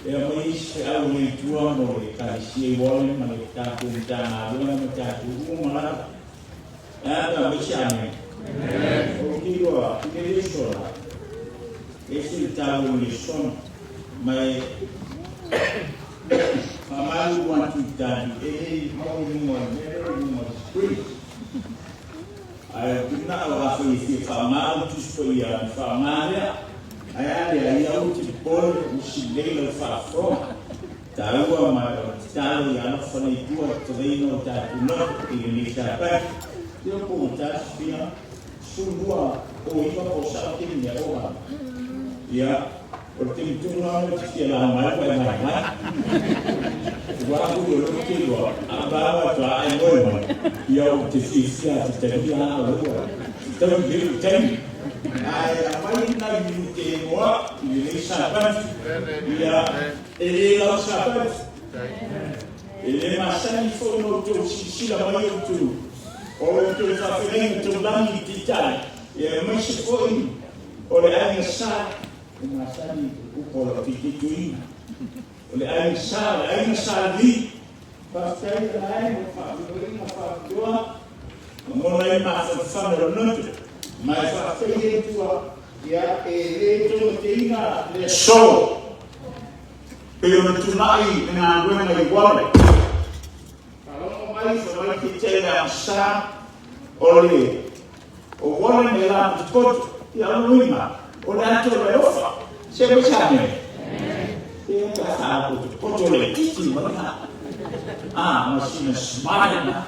Speaker 2: E aumai isi feau i le Atua mo le Ekalesia i Warren ma le tatou Matagaluega ma tatou uma lava. E a pe aumai se amene? Ou te iloa i le le sola, e ese le taua i le sona, ma e faamalulu atu i tali, e le maua i luga o le mea lea i luga o le screen. Ae ou te manao afai e fia faaaoga le Tusi Paia, ona faaaoga lea. Ae a lea, ia aua te popole, ua silei lau faafofoga. Taua ma o le tatalo ia alofa le Atua i le toleina o tatou loto i lenei Sapati. Ia po ua tasi fia 12 po o 9 po o sao tele mea oa. Ia, o le taimi tonu lava lea ou te fia lauga ai ua e vaivai. Ua aku i o lou te iloa, a o lauga atu a e moe mai, ia ou te fiafia te talia a o lou tau i leu taimi. Ae aumai nai minute e moa i lenei Sapati. Ia, E le lau Sapati. E le masani foi ona outou silasila mai outou, o outou faafeagaiga taulagi i Taitai, aemaise foi o le aiga sa, e masani upu o lau teiteitoina, o le aiga sa, o le aiga sa Lee. Faafetai i la e mo faafeagaiga faapitoa, lagona ai mafanafana o le loto, ma e faafetai le Atua, ia e le taumateina le aso. Pei ona tunai le galuega i Warwick. Faalogo mai fai mai te tele a sa o le o Warren e la potopoto ia o luiga o le ato le alofa se mai sa me te ka fa potopoto le titi mai na a ma sina smile na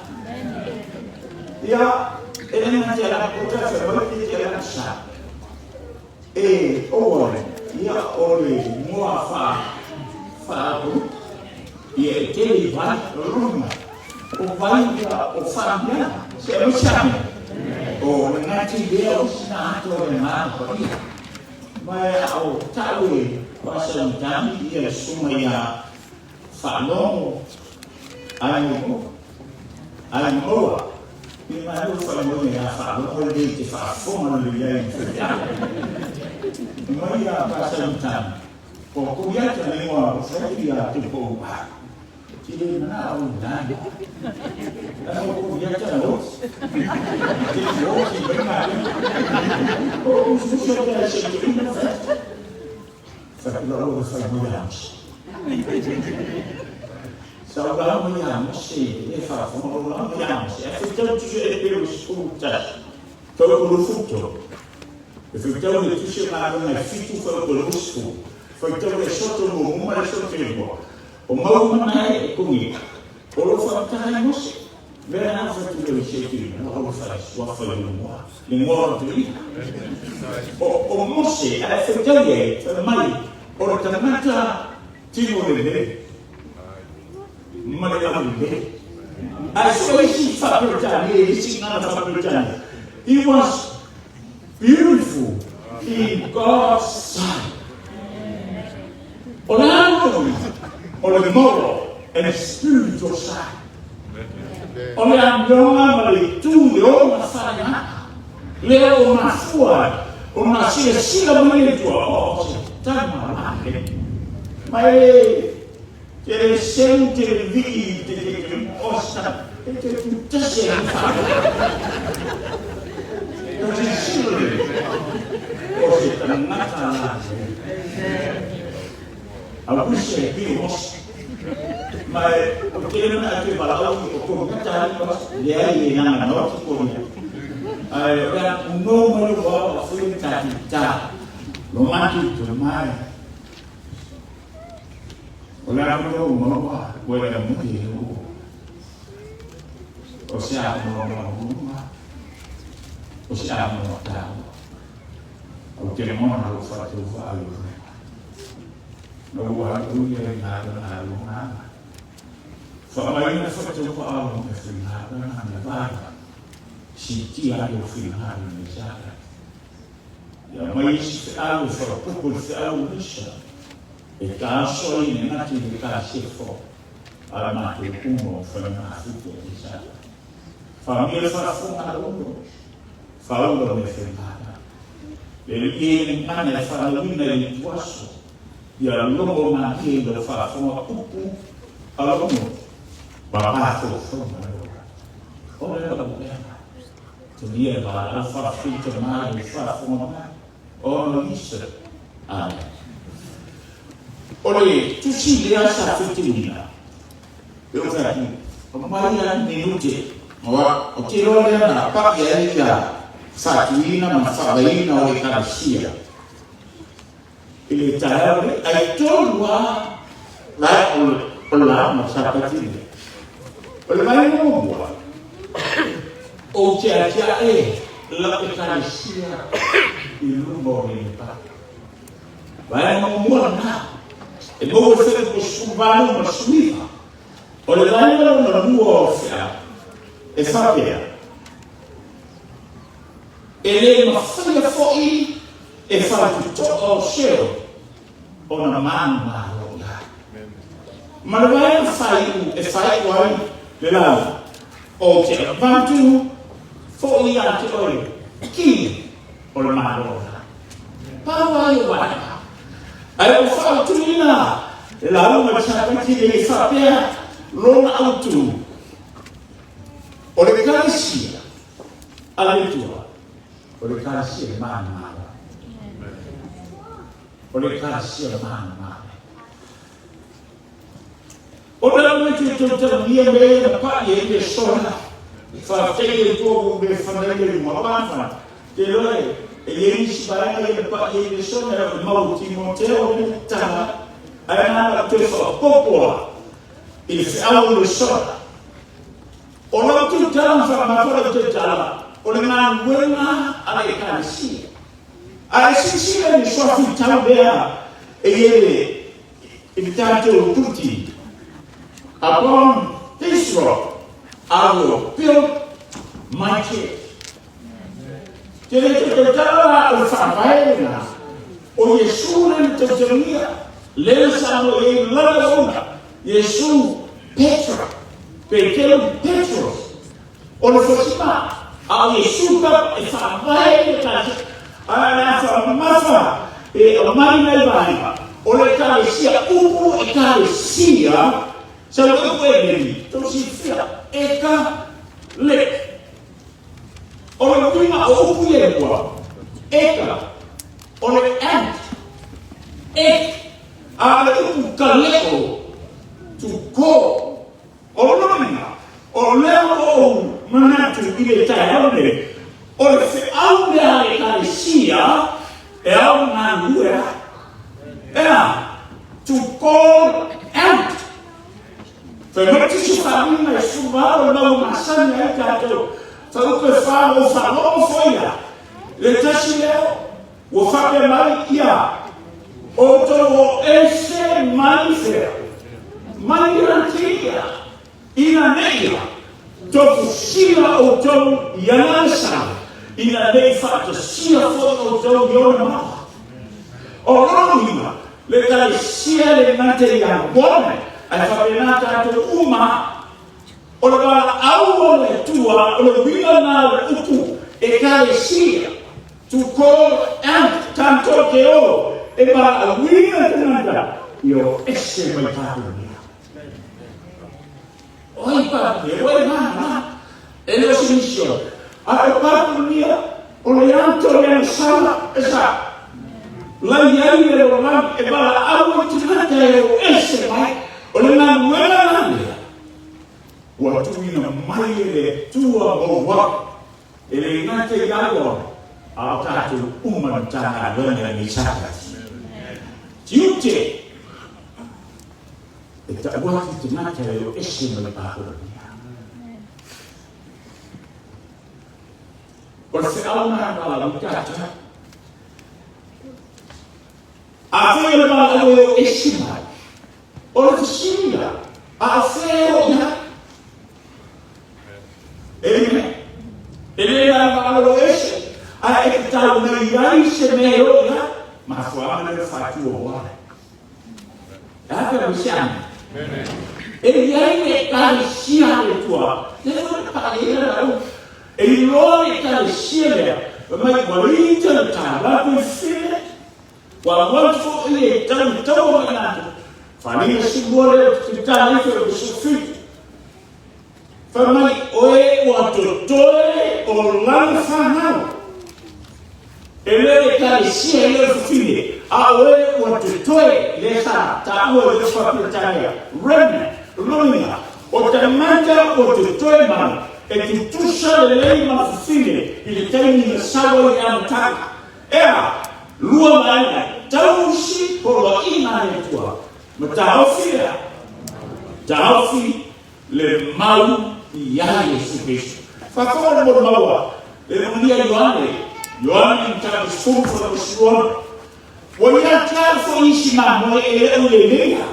Speaker 2: ia e le na te la pota fai mai te tele a sa E o Warren, ia o le moa wha, whaapuru, ia e tele i vai, o rona, o vai ia o whamea, se o same, o le ngati lea o sina ato le ngā paia. Mai a o tau e wasa utami ia le sunga ia whaalogo ai mo ai moa i ngā reo whai moe me ngā whaalogo lelei te whaafonga lelei ai i whai Mai a Pastor Mitani, ko ko ia te ingoa o whai ia te pou a. Te le mana o nani. Ano ko ia te lo. Te lo ki mai ngā reo. O usu te se te ina whai. Whai kura o whai moe Sa ou lauga ia Mose, e le faafofoga ou lauga ia Mose, ae faitau tusi o Eperu 11, fuaiupu 23. E faitau le tusi o galuega e 7 fuaiupu 20, faitau le Esoto muamua ma le Esoto lua. O mau uma na e kogi, o lo o faamatala ai Mose. Mea na o fai tu le se tu na o fai sua fai le moa le moa o te ina. O Mose ae faitau ai, fai mai, o le tagata tino lelei ma le aulelei. Ae so isi faa-Peretania, isi gagana faa-Peretania, he was beautiful in God's sight. O le a lona uiga? O le moral and spiritual side. O le amioga ma le itu i le ona faleaga. Lea ua mafua ai ona silasila mai le Atua, o se tama la lenei. Ma e te le seu te le vii te te te o se tama, e te tutasi ai le faleaga. O silasila le o se tagata la lenei. I wish I had been Mose. Ma e o te le mana atu e valaau i o kou gata ali Mose, leai e nanga noa ki ko ia. Ae o lea no mai o wao a fui ta ki ta. Lo matu te mai. O lea no maua ua e mui e o. O se a mo mo mo. O se a mo ta. O te mona o whatu whaalu. Na ua haleluia i ngā ranga o ngā. Whaamaina whatu whaalo me whingā ranga me wāra. Si tia ai o whingā me zara. Ia mai isi wheau e whakapupu i wheau lisa. E tāsoa i ne ngati le kā sefo. Ara mātou umo o whaingā white e zara. Whaamia whaafonga ono. Whaula me whingā ranga. Le lie le mana e whanauina i le tuaso, ia logo ngā lie i lau whaafonga upu a logo, ma māwhauwhau ma le ora. O le lau lea, te lie wā au whaawhita mai i whaafonga mai, o no Easter. Amen. O le tusi lea sa whitiwina, e o whai, o mai a minute, oa, o te roa lea na pa'i ai ia whatuina ma whavaina o Ekalesia. I le taeao nei, ai tolu a la o la ma sapati nei. O le mai muamua, o te atia e lau Ekalesia i luma o le pa. Vaega muamua lena, e maua i whenua 18 ma 19. O le vaega lona lua o feau, e faapea, E le mafaia fo'i e faitotoa o seo ona manumalo i ai. Ma le vaega faaiu e faaiu ai le lauga, Ou te avatu fo'i ia te oe ki o le Malo o Lagi. Pau ai o vaega. Ae ua faaautuina le lauga i Sapati nei e faapea lona autu, O le Ekalesia a le Atua, o le Ekalesia e manumalo. O le Ekalesia e manumalo. O le au te tautalagia me na pa'i e le sona. Whaafetai e tua ua me whanai le runga wāwhana. Te roa e, e iai nisi vaega ia na pa'i e le sona e o le mau o Timoteo le tala, ae nā la toe whakapopoa i le wheau o le sona. O lau tautala ma whakamatoa lau tautala, o le galuega a le Ekalesia. Ae silasila i le suafuitau lea e i ai le i le tatou puti. Upon this rock I will build my church. Te le te tautala la o le faavae lena, o Iesu le na tautalagia, lea sa mo i ai lana ona, Iesu Petra, Petero Petros, o le fosima, a o Iesu ka e faavae le ekalesia, a le a faamamafa e aumai nai vaega, o le ekalesia, upu ekalesia, sa le upu e neli, tou silafia, eka le. O le uiga o upu ia e lua, eka, o le and, ek, a o le upu kaleo, to call. ou manatu i le taeao lenei, o le feau lea a le Ekalesia e ao ona galulue ai. Ea, to call out. Fai mai tisi faaaliga e 18 le mau e masani ai tatou. Faaupu e fa ua ou faalogo foi ia. Le tasi lea ua faapea mai ia outou o ese mai fea. Mai ia ina nei ia tofusia outou i ana agasala, ina nei faatasia foi outou i ona maua. O lona uiga, le Ekalesia le gata ia one, ae faapena tatou uma, o le valaau o le Atua, o le uiga lena o le upu Ekalesia, to call out, tatou te o e valaauina tagata ia o ese mai tatou mea. Oi Papunia, ua e māmā, e le o se misione. A o Papunia, o le ato o le agasala, e sa. Lai ai le lalolagi e valaau ai tagata e o ese mai, o le galuega la lea, ua tuuina mai e le Atua maualuga, e le gata i a ia a o tatou uma le Matagaluega i lenei Sapati. Tiute! E tau atu tagata e o ese mai Papuania. O le feau na valaau tatou. Afai o le valaau e o ese mai, o le fesili la, a o fea e o i ai? Amen. E le na valaau o ese, a e tatau nei ai se mea e o i ai. Mafuaaga lea faatu o wale. E i ai le Ekalesia a le Atua, lea foi na paʻaleina lau, e iloa le Ekalesia lea, fai mai ua ita le tālapu i fine, ua alu atu foi e tau i taua mai latou, faalina silua lea o te tala ifo i le 17. Fai mai, oe ua totoe o lana fanau. E le o Ekalesia, e le o le fafine, a o oe ua totoe, lea sa taua i le Faa-Peretania, remnant, lona uiga, o tagata ua totoe mai, e tutusa lelei ma le fafine i le taimi na sau ai i le amataga. Ea, lua vaega, tausi poloaiga a le Atua, ma taofi lea, taofi le mau iā Iesu Keriso. Faafofoga le molimau le mulia Ioane, Ioane mataupu 10 fuainumera 16. Ua ia te au foi isi mamoe e le o leleia.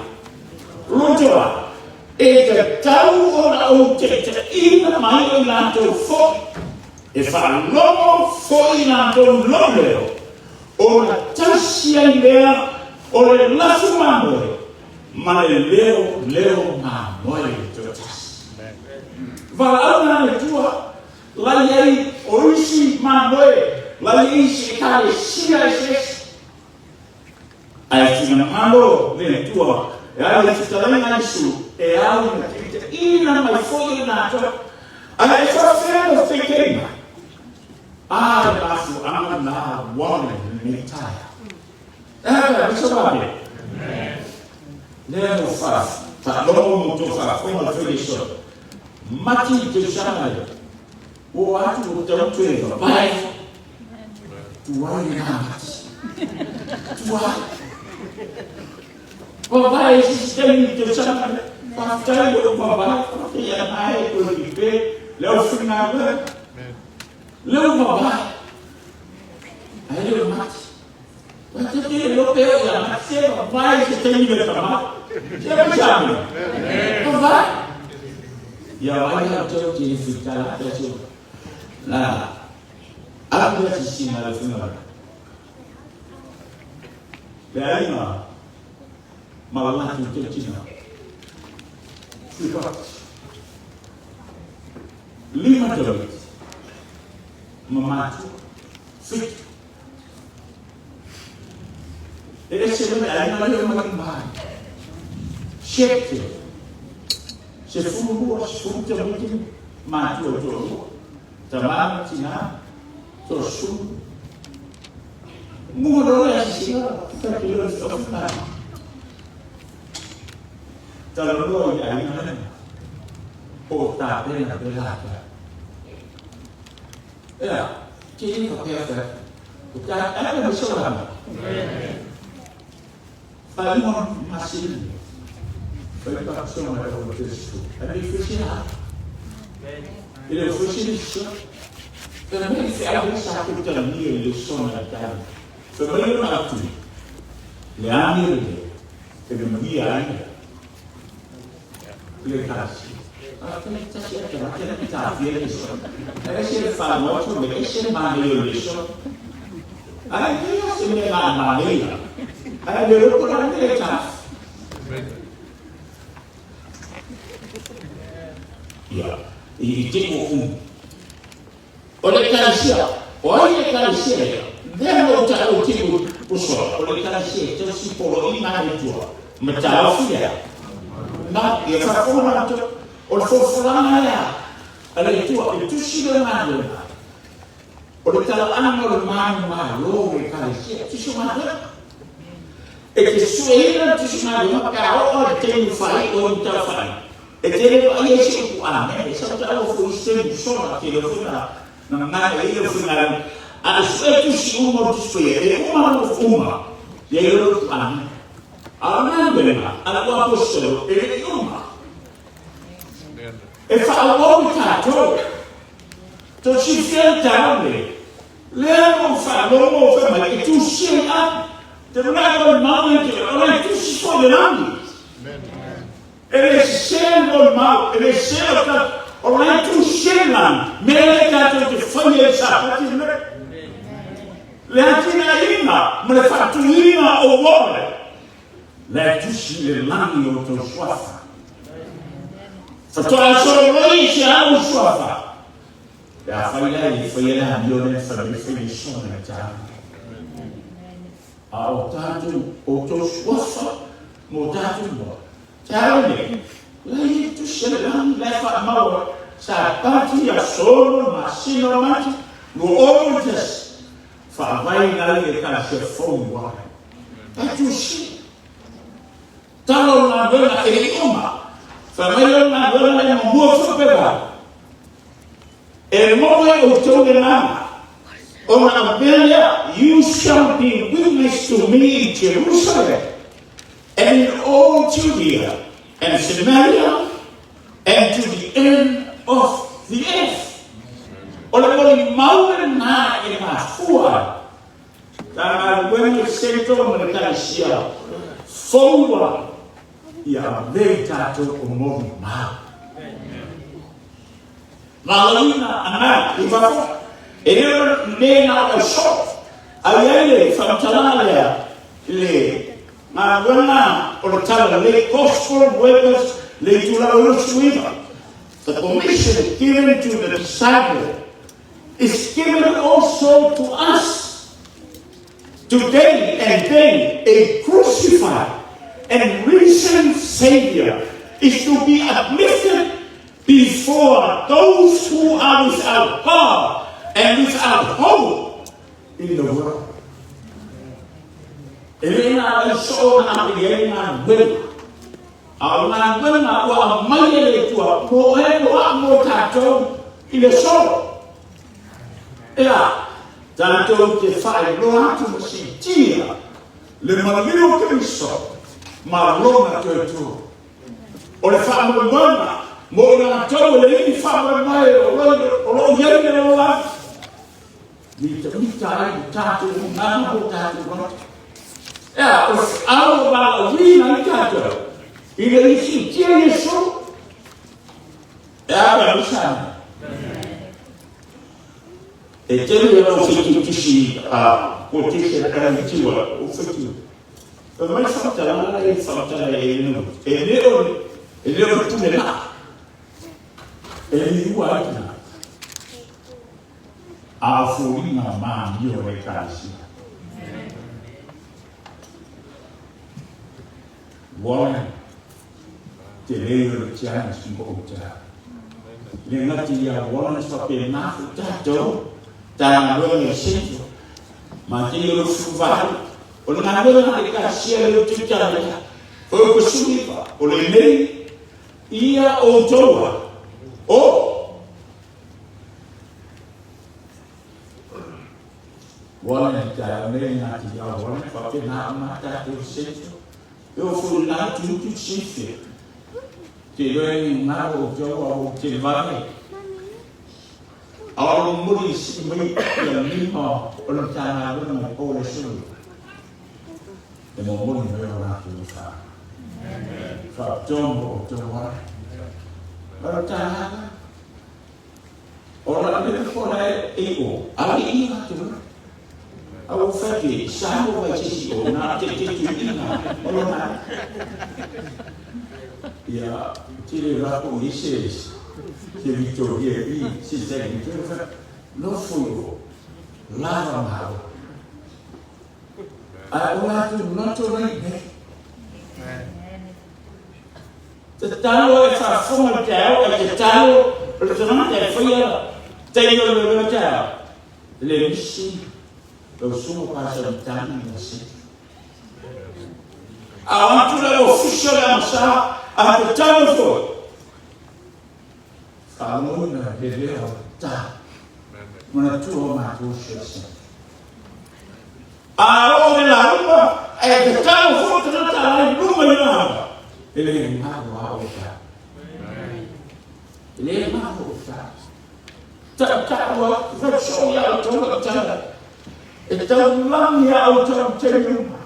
Speaker 2: Lotoa, e tatau ona ou taitaiina mai o i latou foi, e faalogo foi i latou lou leo, ona tasi ai lea o le lafu mamoe ma le leo leo mamoe toatasi. Valaau na le Atua, la i ai o isi mamoe, la i ai isi Ekalesia eseese. Ae finagalo le Atua e ala i fetalaiga a Iesu e au ina taitaiina mai foi i latou. Ae e faafefea na taitaiina mai? A le mafuaaga na ua lenei taeao. Lea na ou faalogo ma outou faafofoga le fai lesona. Mati i le tausaga lea, ua oo atu ua tau toe vavae foi. Tuai lena mati. Tuai. Vavae i se isi taimi i le tausaga lea. Faafetai i lou vavae, faafetai ia nae toe lipe le aufaigaluega. Lea ua vavae. Ae le o mati. Tatou te le iloa pe oo ia mati se vavae i se taimi le tama. Se mai sa mea. Vavae. Ia vai la outou te le whitala te atu. Na, alu lea sisina le whingara. Le aiga ma la latou tautina. Whipati. Lima tamaiti ma matua. Fitu. E ese mai le aiga lea mai mai. Sheke. 12, 10 tamaiti matua e toalua. Tama ma tina, toasulu. Mua loa le asiasiga, ta te leo i te ofi mai. Talanoa i le aiga lea. Po o tapena pe lata. Ea, te le whakea whea. O tā ana me so lama. Whainga masini. Whai pakisonga e o te su. A me fusi ha. E le fusi ni so. Te me whea o sa ku te ni e le sona tau. Whai mai o atu. Le ani le. E le magia ai. Le kasi. A te tasi a te te te ta fia le so. E se le fa mo tu me e se ma ne le so. Ai te se me ma ma ne. Ai le ro ko la ne ta. Ia, i te o u. O le ekalesia, o ai le ekalesia ia? Lea mo ta o te o usola, o le ekalesia e tausi poloaiga a le Atua, ma taofi lea. Ma, ia faafofoga latou, o le folafolaga lea a le Atua, e tusi le galuega, o le talaaga o le manumalo o le ekalesia, tusi o galuega. E te sueina le tusi galuega pe a oo i le taimi faaiu o ni taufaaiga. E tele vaai ai se upu amene, sa taua foi isi taimi sola, tele foi na gagana ai le aufaigaluega. A e sue tusi uma o Tusi Paia, e uma lava uma, ia i le upu amene. A o le galuega a le uapositolo, e le i uma. E faaauau i tatou. Tou silafia le taeao lenei, lea na ou faalogo o fai mai, e tusia i ave. Te manatu o le mauna i te, o le tusi foi i le lagi. E le sese le molimau, e le sese lau tala, o la e tusi le lagi, mea lea tatou te faia i le Sapati lenei. Le atinaeina ma le faatuina o uole, la e tusi le lagi o outou suafa. Faatoa sololoi i se au suafa. Pe afai la e faia le amio lea e fai mai fai le sona i tāu. A o tātou, outou suafa ma o tātou igoa, te ao nei, la e tusi a le lagi, la e faamau ai, Sapati, aso ono, masina o Mati, 2021, faavae nai Ekalesia fou i Warren. E tusi. Tala o le galuega e le i uma. Fai mai o le galuega lea ma mua foi pe vale. E moe outou le agaga, ona a mea lea, you shall be witness to me in Jerusalem, and in all Judea and Samaria, and to the end of the earth. O le molimau lena e mafua ai ta galuega i Central ma le Ekalesia fou ai ia avea i tatou o molimau. Valaauina agaga i fafo, e le o le na o au soo, a i ai le faamatalaga lea i le galuega o le Talalelei Gospel Workers le itula 69. The commission given to the disciple is given also to us today and then a crucified and risen Savior is to be uplifted before those who are without God and without hope in the world. E le na au soo na ame i ai galuega. A o galuega ua aumai e le Atua mo oe mo a'u mo tatou i le solo. Ea, tatou te faailoa atu ma siitia le maliu o Keriso ma lona toe tū. O le faamoemoega mo i latou e leai ni faamoemoe o lo o i ai le lalolagi, mitamita ai le tatou agaga ma o tatou loto. Ea, o le feau o valaauina ai tatou ina ia siitia Iesu. E a pe alusa ana. E tele ia lau whitu a quotation a le tiwa o whitu. Fai mai whakatala e whakatala e inu. E le o e le o pune la. E liua ai tana. A foliga māmio o le ekalesia. Warren, te lei o le challenge mo outou. Le gata ia Warren faapena foi tatou, ta galuega i Central. Ma te ia 28, o le galuega a le Ekalesia le outou tala ia. Foi o pasui o lenei ia outou a. Warren i taeao nei Ngāti Awa Warren faapena uma tatou Central e oo foi i lena itu itu silafia te iloa e galo outou a ua tele vave a o lo momoli sii mai ia lima o le Matagaluega mai o le sulu e momoli mai o latou le faapitoa mo outou Warren ma le Matagaluega O la mea fo la e o, a le i la te ora. A o whai ke, sa mo vai se si o, nā te te tu i ngā, o lo nā. Ia, te le rako i se, se Victoria i, se se Victoria, whai, no fo i o, lava ngā o. A o la tu nato nei, nei. Tatalo e faafofoga le taeao ae tatalo o le tagata e faia taimi o le taeao le misi lau susuga Pastor Matagi ma se a o atu le ofisa le amasa a tatalo foi faalogoina le leo ta manatua matou siasa A oo le lauga, e tatau foi tagata a i luma i lauga. E le galo a o ta. E le galo o ta. Ta'uta'u a fai ia outou lau tala. E taulagi ia outou i taimi uma.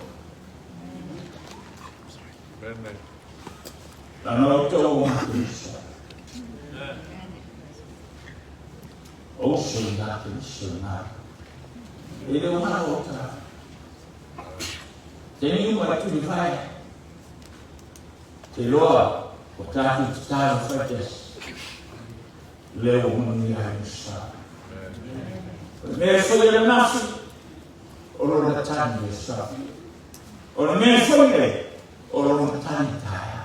Speaker 2: Lana outou o matou. O se na Keriso na. E le o mana o ta. Te ni uma e tuli whai. Te loa o tātou te tāro whai te leo manu ia i sa. O le mea whai le nafi, o lona tani e sa. O le mea whai nei, o lona tani taea.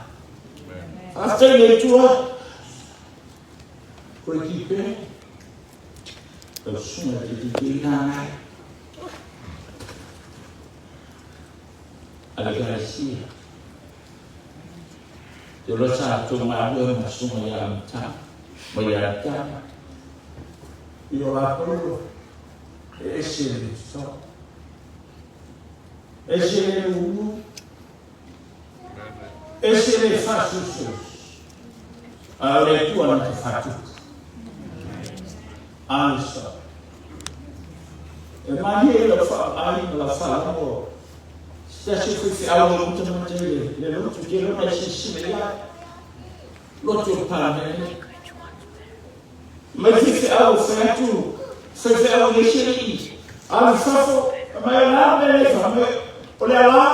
Speaker 2: Whaatai le tua, Koe ki pe, tau sunga te te te ina ngai. A le karasia. Te roa sa tō ngā rua ma sunga i a mta, ma i a tama. I o la paulo, e ese le tō. Ese le ulu, Ese le fasusu. A o le Atua na te fatupu. A le sa. E malie i lau faaai ma lau faalogo. Se tasi o faifeau ua matamata i le, le lotu, te iloa mai silasila i ai. Lotu o le Palemene. Mai faifeau o fai atu, faifeau i le isi alii. Alu i fafo, mai o le a le mea lea i fafo, mai o le ala.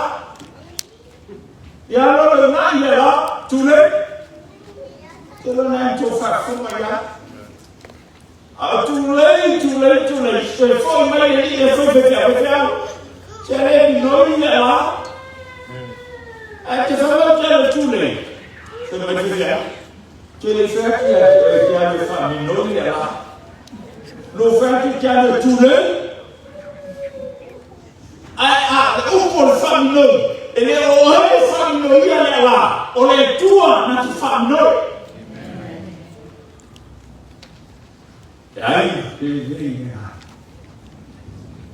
Speaker 2: Ia lolo i ngā ia la, tule. Te lona e tō whakafonga ia. A tūlei, tūlei, tūlei. Te whai mai e i e whai whai whai whai. Te re ni noi ia la. A te whai te le tūlei. Te mai whai whai. Te le whai ki a te te ame whai mi noi ia la. No whai ki te ame tūlei. Ae a le upu o le faaminoi, e le o oe e faaminoia le ala, o le Atua na te faaminoi. E ai lenei mea.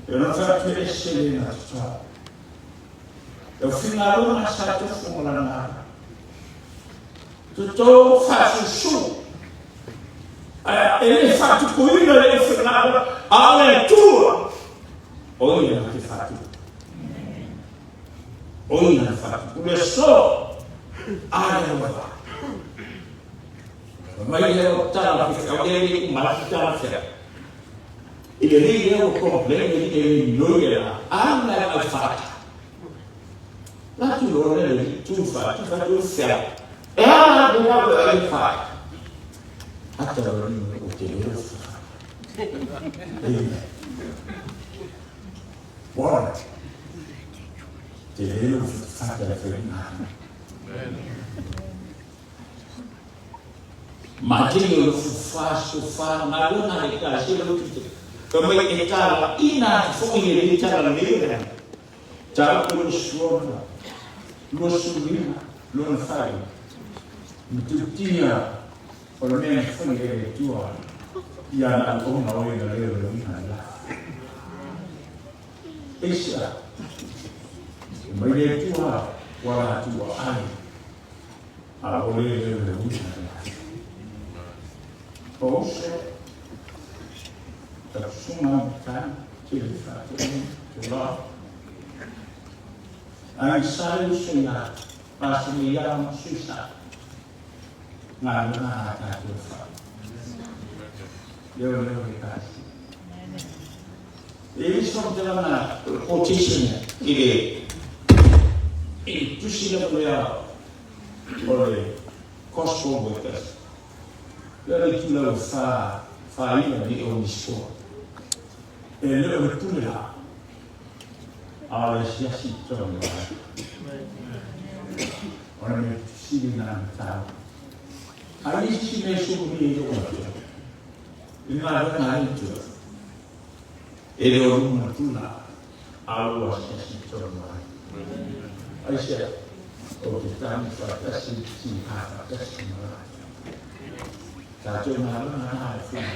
Speaker 2: E ona whatu e ese le na te tau. E o whingaro ngā sa tofu mo lana ara. Te tō whasusu. E le whatupuina le whingaro, a o le Atua. O ia na te whatu. O ia na te whatu. Le so, a le wa. Mai le o tala ki au le le ma ki tala fea. I le li le o complain le le le noi le la. A na le whata. La tu lo le le tu fa tu fa tu fea. E a la le la le whata. Ata o ni o te le o whata. Amen. Warrant. Te le o whata le whainga. Ma te o le fufa sofa nga lo na le ka se lo tu ka mai e tala ina fo i le tala le le ta ko lo suona lo sulina lo na fai mi tu tia o le mea fo i le tua ia na o na o le le le na la. Aisea? E mai le Atua ua latou aai, a o le leoleuina le aai. O uso, tausuga matai, tele faatonuga, tulao. Agisā le uso ia Pastor Maiava ma Sui Sa, galuega a tatou e fai. Leoleo le tasi. E i so te lana quotation i le i tusi lava lea o le Gospel Workers. Lea le itulau e fa 49 ni o ni. E le o le pule la. A o le asiasi i totonu o aiga. O le mea sili na na tau. A i isi mea suluhi i lou atu. I galuega a le Atua. E le o luga o tula, a o lou asiasi i totonu o aiga. Aisea, ou te tagi faatasi, tiha faatasi ma latou. Tatou galuega na e fua.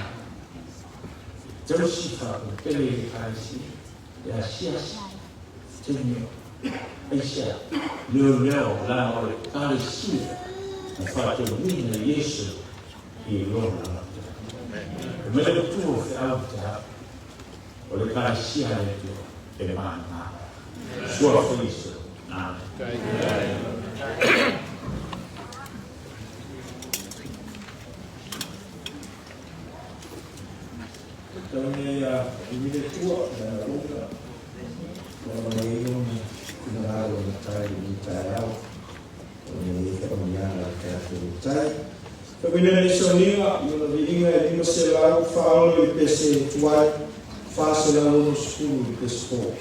Speaker 2: Tausi faapelepele i Ekalesia, e asiasi, taimi o aisea, leoleo leaga o le Ekalesia na faatauina Iesu i lona loto. E mai le Atua o feau i te hau, o le Ekalesia a le Atua e manumalo. Suafa Iesu. Amen.
Speaker 3: Tau nei a i le tua, le alunga, ua mai ai lona finagalo o matai i le taeao, o nei ai faamanuiaga a le tatou matai. Faamanuia nei sauniga i ona viiga e 546 i le pese tuai, 460 i le pese fou.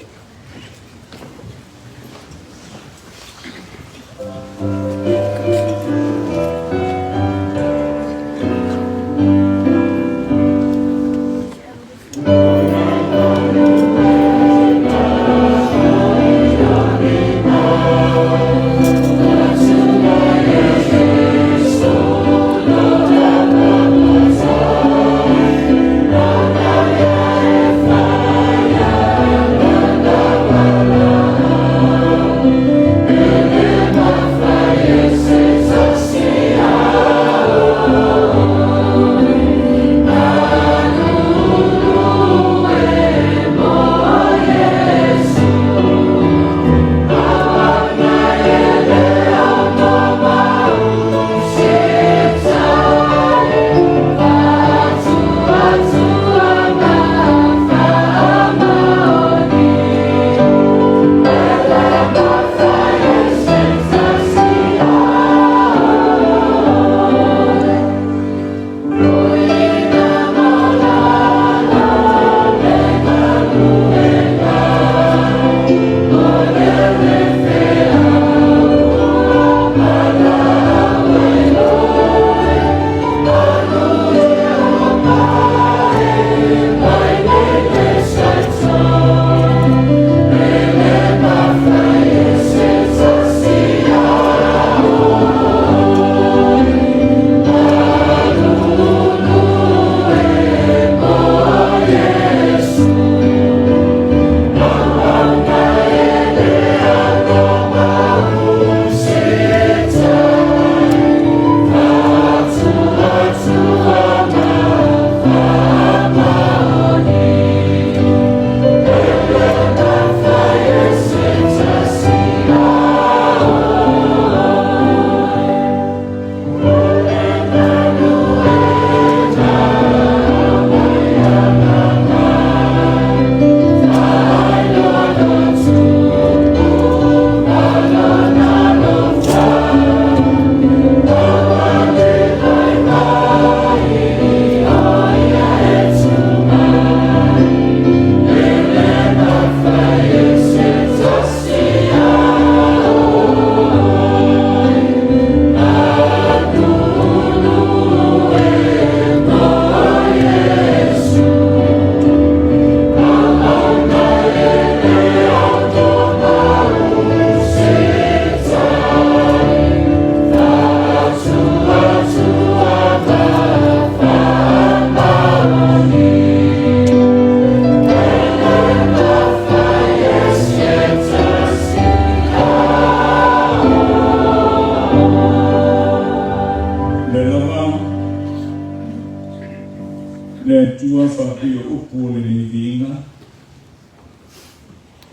Speaker 2: Le Atua faapea upu o lenei viiga,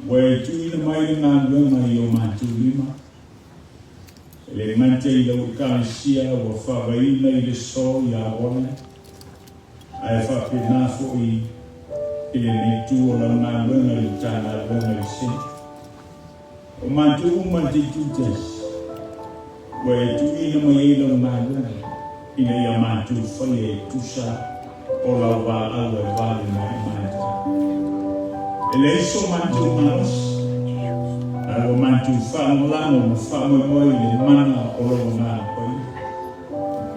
Speaker 2: ua e tuuina mai le galuega i o matou lima, e le gata i lau Ekalesia ua faavaeina i le so ia Rona, ae faapena foi i lenei itu o lau galuega i le Matagaluega i le Sene. O matou uma te itu tasi, ua e tuuina mai ai lau galuega ina ia matou faia e tusa o lau valaau e vale mai matou. E leai so matou malosi, ae ua matou faalagolago ma faamoemoe i le mana o lou Agaga Paia.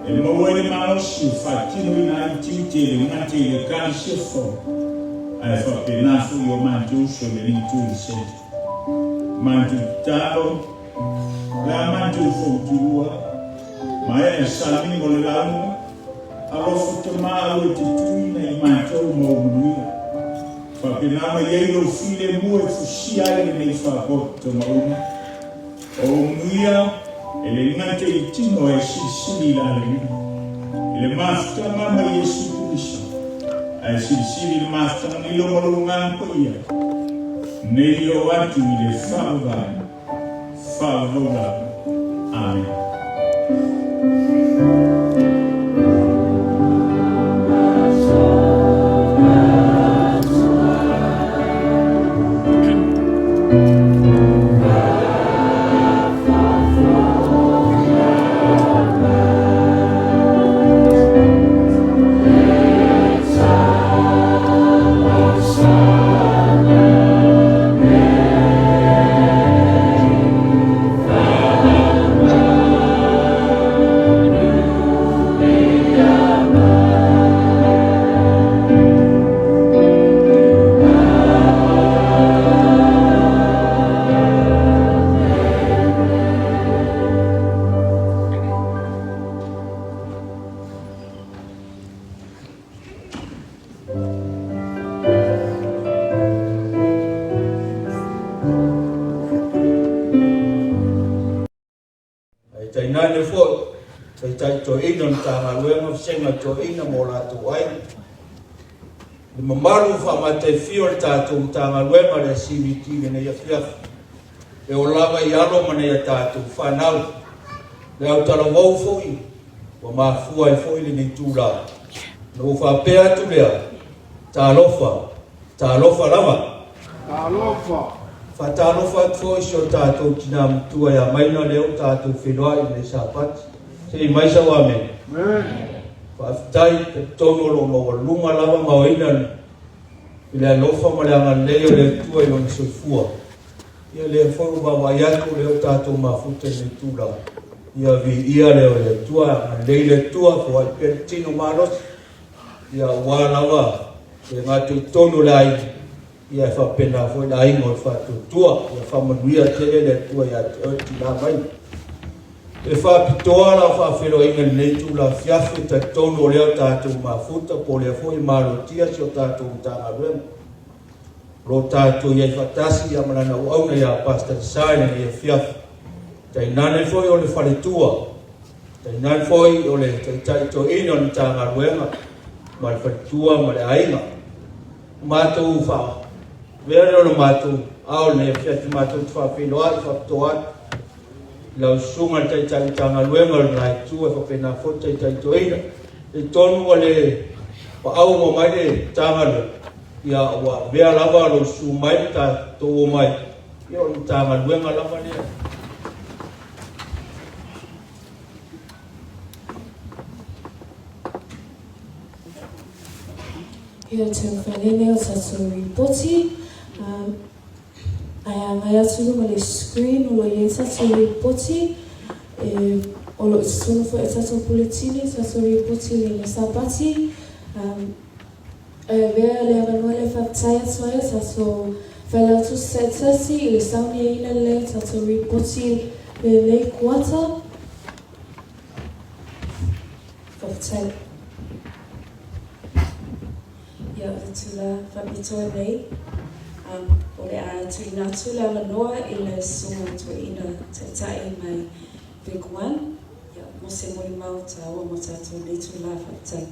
Speaker 2: E maua ai le malosi e faatinoina ai tiute e le gata i le Ekalesia fou, ae faapena foi o matou uso i lenei itu i le Centre. Matou tatalo, le a matou fautua, maea le salamiga o le lauga, alofa tama aua e te tuuina i matou ma ou manuia. Faapena mai ai lou filemu e fusia ai lenei faapoto mauna. O ou manuia e le gata i le tino ae silisili i le alaiga. I le mafutaga ma Iesu Keriso, ae silisili i le mafutaga lilo ma lou Agaga Paia, nei oo atu i le faavavau, faavavau lava. Amene.
Speaker 4: Ae tainane foi, Taitai Toeaina o le Matagaluega o Vasega Toeaina ma o latou aiga. Le mamalu faamataifia o le tatou Matagaluega o le CVT i lenei afiafi. E oo lava i alo ma nai a tatou fanau. Le autalavou foi ua mafua ai foi lenei tula. Ona ou faapea atu lea, talofa, talofa lava.
Speaker 3: Talofa.
Speaker 4: Faatalofa atu foi i si o tatou tina matua ia Maina lea ua tatou feiloai i lenei Sapati. Se i mai sau amene. Faafetai, talitonu o lo o maualuga lava ma aoina i le alofa ma le agalelei o le Atua i lona soifua. Ia lea foi ua vaavaai atu lea ua tatou mafuta i lenei tulaga. Ia viia lea o le Atua, agalelei le Atua, foai pea le tino malosi. Ia aua lava le gata i totonu o le aiga, ia e faapena foi le aiga o le faatuatua. Ia faamanuia tele le Atua ia te oe le tina mai. E faapitoa lau faafeiloaiga i lenei itula afiafi, e talitonu o lea o tatou mafuta po o lea foi e malotia si o tatou Matagaluega. O lo o tatou i ai faatasi ia ma lana auauna ia Pastor Lisa i lenei afiafi. Tainane foi o le faletua, tainane foi o le taitai toeaina o le Matagaluega ma le faletua ma le aiga. Matou faavea lea o le matou ao lenei afiafi matou te faafeiloai faapitoa atu i lau susuga le Taitai Matagaluega o lena itu e faapena foi le Taitai Toeaina. I tonu ua le paau ua mai le Matagaluega, ia ua avea lava lou susu mai ma tatou omai, ia o le Matagaluega lava lea.
Speaker 10: Ia tauwhalele o tatou ripoti. Ae agai atu i luga o le screen o lo o i ai tatou ripoti e o lo o i totonu foi o tatou puletini tatou ripoti i lenei Sapati. Ae avea le avanoa lea e faafetai atu ai o tatou Failautusi taitasi i le sauniaina lelei o tatou ripoti i lenei kuata. Faafetai. Ia, o le tula faapitoa nei, o le a tuuina atu le avanoa i le Susuga Toeaina Taitai mai Big One, ia, mo se molimau taua mo tatou i lenei itula. Faafetai.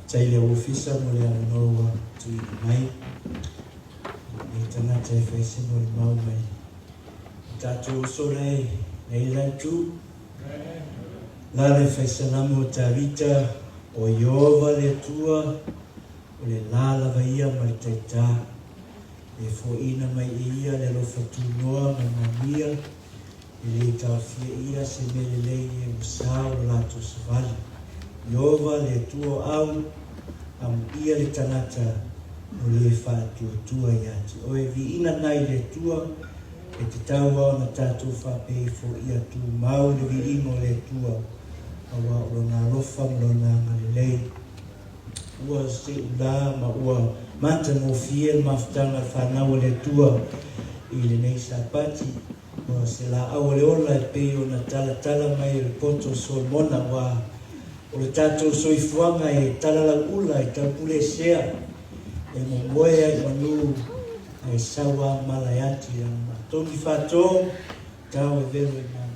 Speaker 4: Faafetai i le Ofisa mo le avanoa ua tuuina mai i lenei tagata e fai se molimau mai o tatou uso la e i le la itu. La le fai salamo o Tavita, O Ieova le Atua, o le la lava ia ma le taitā, e foaiina mai e ia le alofa tunoa ma le manuia, E le taofia ʻia se mea lelei e ua sa o lo latou savali. Ieova le Atua o au, amuia le tagata o le faatuatua iā te oe. Viiga na i le Atua, e tatau lava ona tatou faapea ifo ia tumau le viiga o le Atua, auā o Lona alofa ma Lona agalelei. Ua seulā ma ua matagofie le mafutaga a le fanau a le Atua i lenei Sapati. O se laau o le ola e pei ona talatala mai e le poto o Solomona, aua o le tatou soifuaga e talalauula, e taupuleesea, e momoe ai manu, ae sau a mala e ati i lana maatogi faatō, tao e velo i manumanu.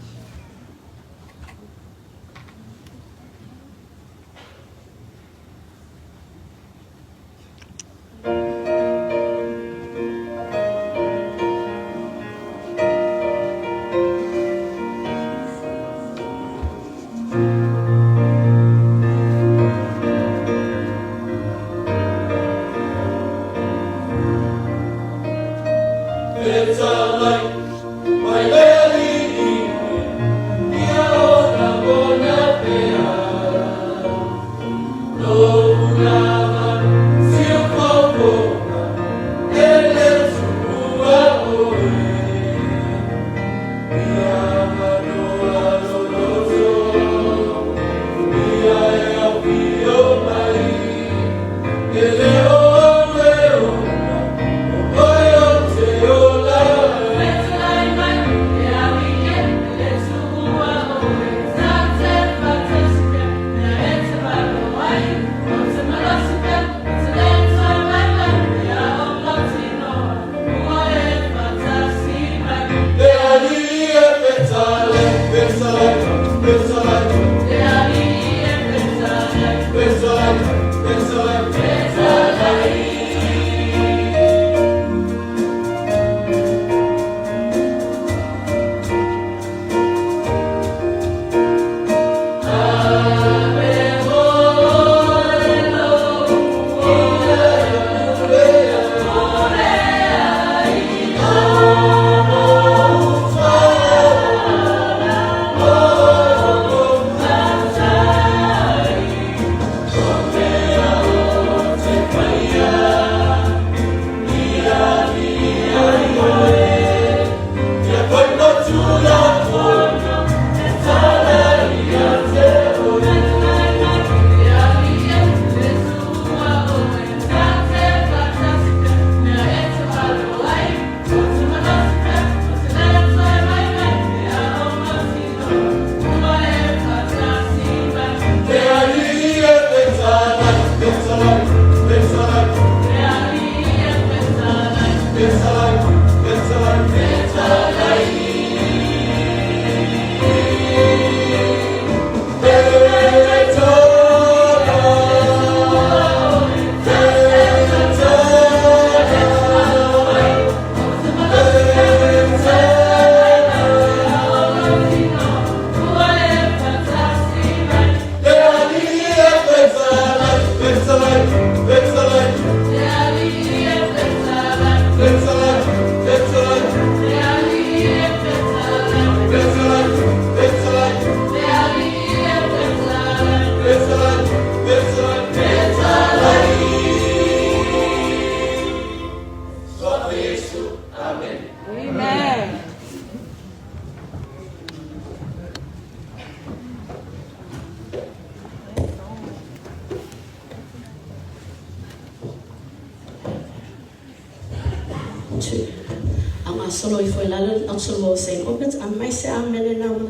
Speaker 11: A gasolo ifo i lalo le Aotearoa o Saint Albans, a mai se amene na mo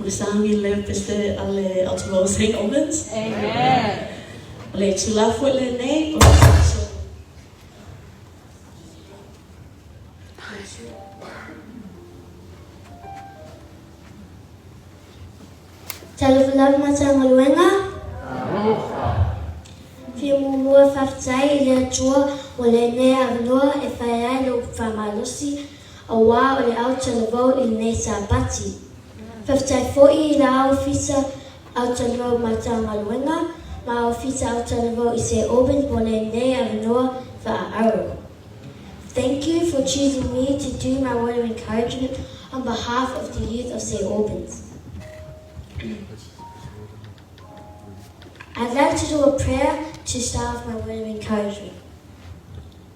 Speaker 11: le sagi le pese a le Aotearoa o Saint Albans. Amen. O le itulā foi lenei o le tatou
Speaker 12: Talofa lava Matagaluega. Talofa. faafetai i le Atua mo lenei avanoa e fai ai le upu faamalosi aua o le autalavou i lenei Sapati. Faafetai foi i la Ofisa Autalavou Matagaluega ma Ofisa Autalavou i St Albans mo lenei avanoa faaaro. Thank you for choosing me to do my word of encouragement on behalf of the youth of St Albans. I'd like to do a prayer to start off my word of encouragement.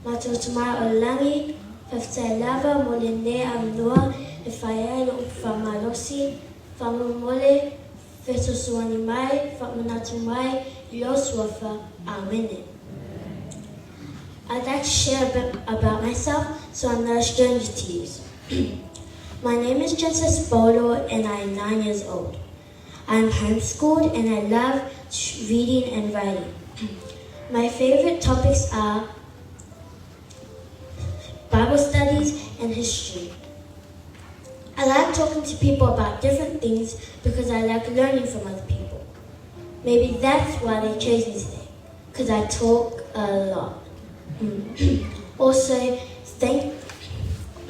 Speaker 12: Matua Tamara o le Langi, faafetai lava mo lenei avanoa e fai ai le upu faamalosi, faamolemole, fesoasoani mai, faamanatu mai i lou suafa. Amene. I'd like to share a bit about myself so I'm not a stranger to you. My name is Genesis Bolo and I am 9 years old. I'm homeschooled and I love reading and writing. My favorite topics are Bible studies and history. I like talking to people about different things because I like learning from other people. Maybe that's why they chose me today, because I talk a lot. Also, thank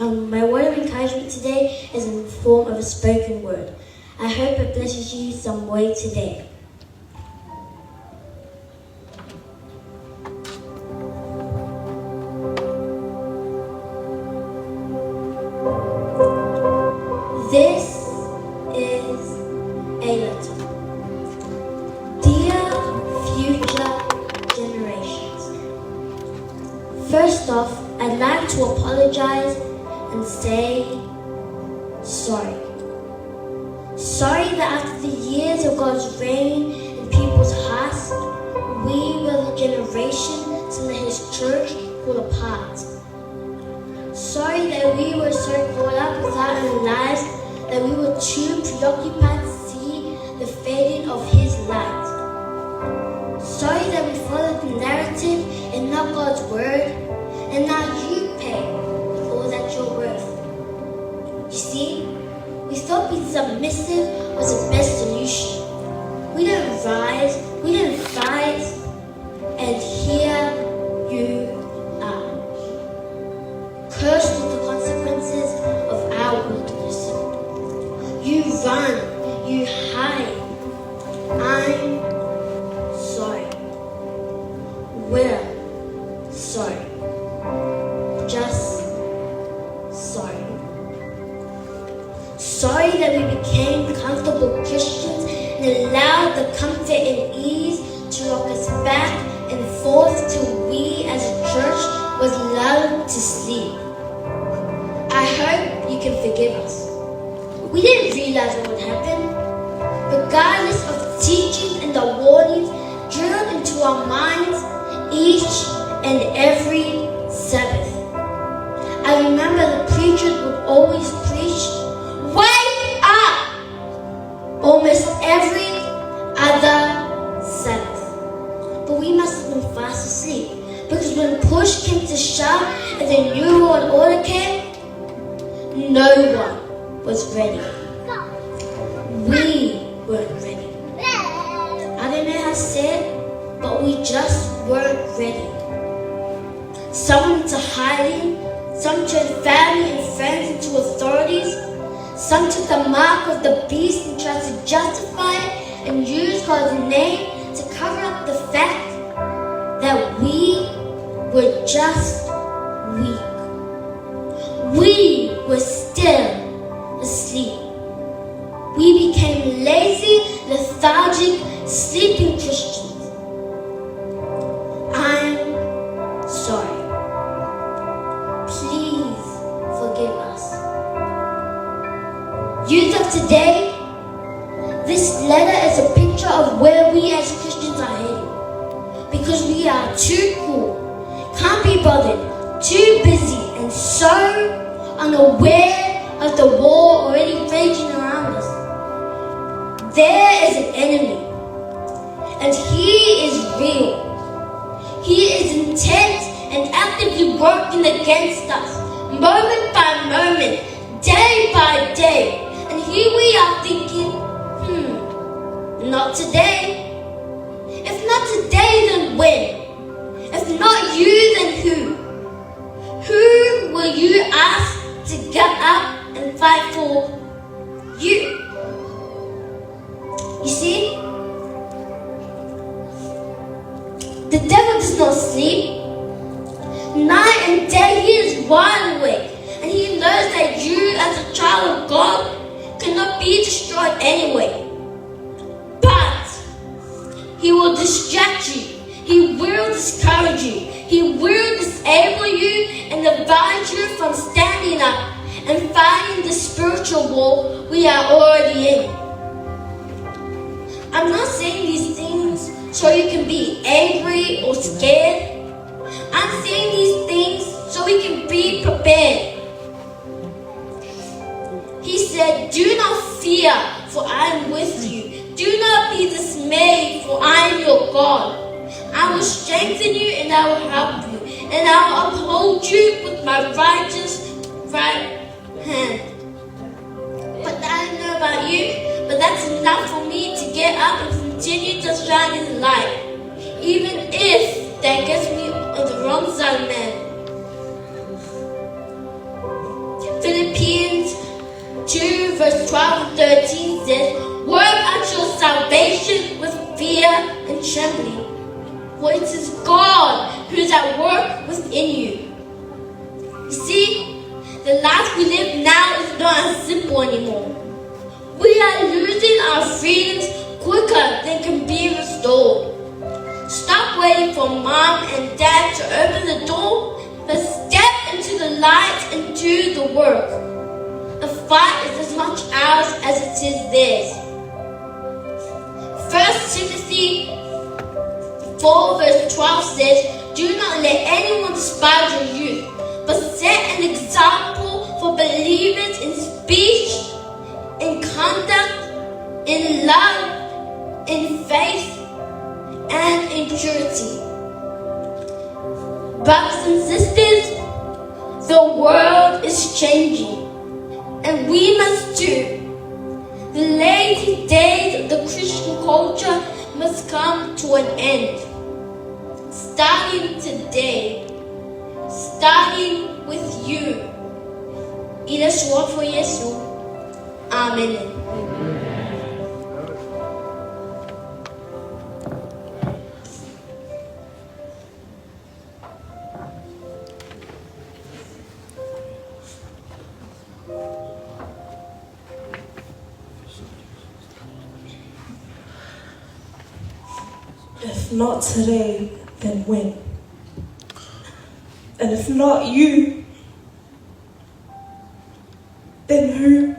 Speaker 12: my word of encouragement today is in the form of a spoken word. I hope it blesses you some way today. This is a letter. Dear future generations, first off, I'd like to apologize and say sorry. Sorry that after the years of God's reign in people's hearts, we were the generation to let His church fall apart. Sorry that we were so caught up with our own lives that we were too preoccupied to see the fading of His light. Sorry that we followed the narrative and not God's word, and now you pay all that you're worth. You see, we thought being submissive was the best solution. We didn't rise, we didn't fight, and here you are, cursed with the consequences of our weakness. You run, you hide. I'm sorry. We're sorry. Just sorry. Sorry that we became comfortable Christians and allowed the comfort and ease to rock us back and forth till we as a church was lulled to sleep. I hope you can forgive us. We didn't realize what would happen. Regardless of the teachings and the warnings drilled into our minds each and every Sabbath. I remember the preachers would always preach, Wake up! Almost every other Sabbath. But we must have been fast asleep because when push came to shove and the new world order came, no one was ready. We weren't ready. I don't know how to say it, but we just weren't ready. Some went to hiding, some turned family and friends into authorities, some took the mark of the beast and tried to justify it and use God's name to cover up the fact that we were just weak. We were still asleep. We became lazy, lethargic, sleeping Christians. I'm sorry. Please forgive us. Youth of today, this letter is a picture of where we as Christians are heading. Because we are too cool, can't be bothered, too busy, and so unaware of the war already raging around us. There is an enemy, and he is real. He is intent and actively working against us, moment by moment, day by day. And here we are thinking, not today. If not today, then when? You. You see, the devil does not sleep. Night and day he is wide awake, and he knows that you, as a child of God, cannot be destroyed anyway. But he will distract you. He will discourage you. He will disable you and advise you from standing up and fighting the spiritual war we are already in. I'm not saying these things so you can be angry or scared. I'm saying these things so we can be prepared. He said, Do not fear, for I am with you. Do not be dismayed, for I am your God. I will strengthen you and I will help you, and I will uphold you with my righteous right hand. But I don't know about you, but that's enough for me to get up and continue to shine in the light, even if that gets me on the wrong side of man. Philippians 2 verse 12 and 13 says, Work out your salvation with fear and trembling, for it is God who is at work within you. You see, the life we live now is not as simple anymore. We are losing our freedoms quicker than can be restored. Stop waiting for mom and dad to open the door, but step into the light and do the work. The fight is as much ours as it is theirs. 1 Timothy 4 verse 12 says, Do not let anyone despise your youth, but set an example for believers in speech, in conduct, in love, in faith, and in purity. Brothers and sisters, the world is changing, and we must too. The lazy days of the Christian culture must come to an end. Starting today, starting with you. I le suafa o Iesu. Amene.
Speaker 10: If not today, then when? And if not you, then who?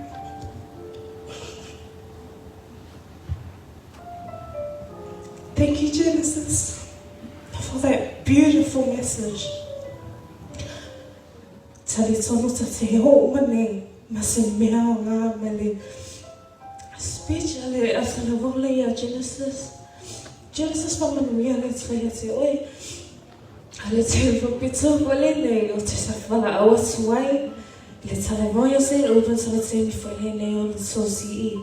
Speaker 10: Thank you, Genesis, for that beautiful message. Talitonu ta te o nei, ma se mea o ngā mele. Speech ale a talavole ia Genesis. Genesis pa manuia le tua ia te oi. Ale te wapito wale nei o te sawhala au atu ai. Le talavoi o se open sa le te mi whale nei o le sosi i.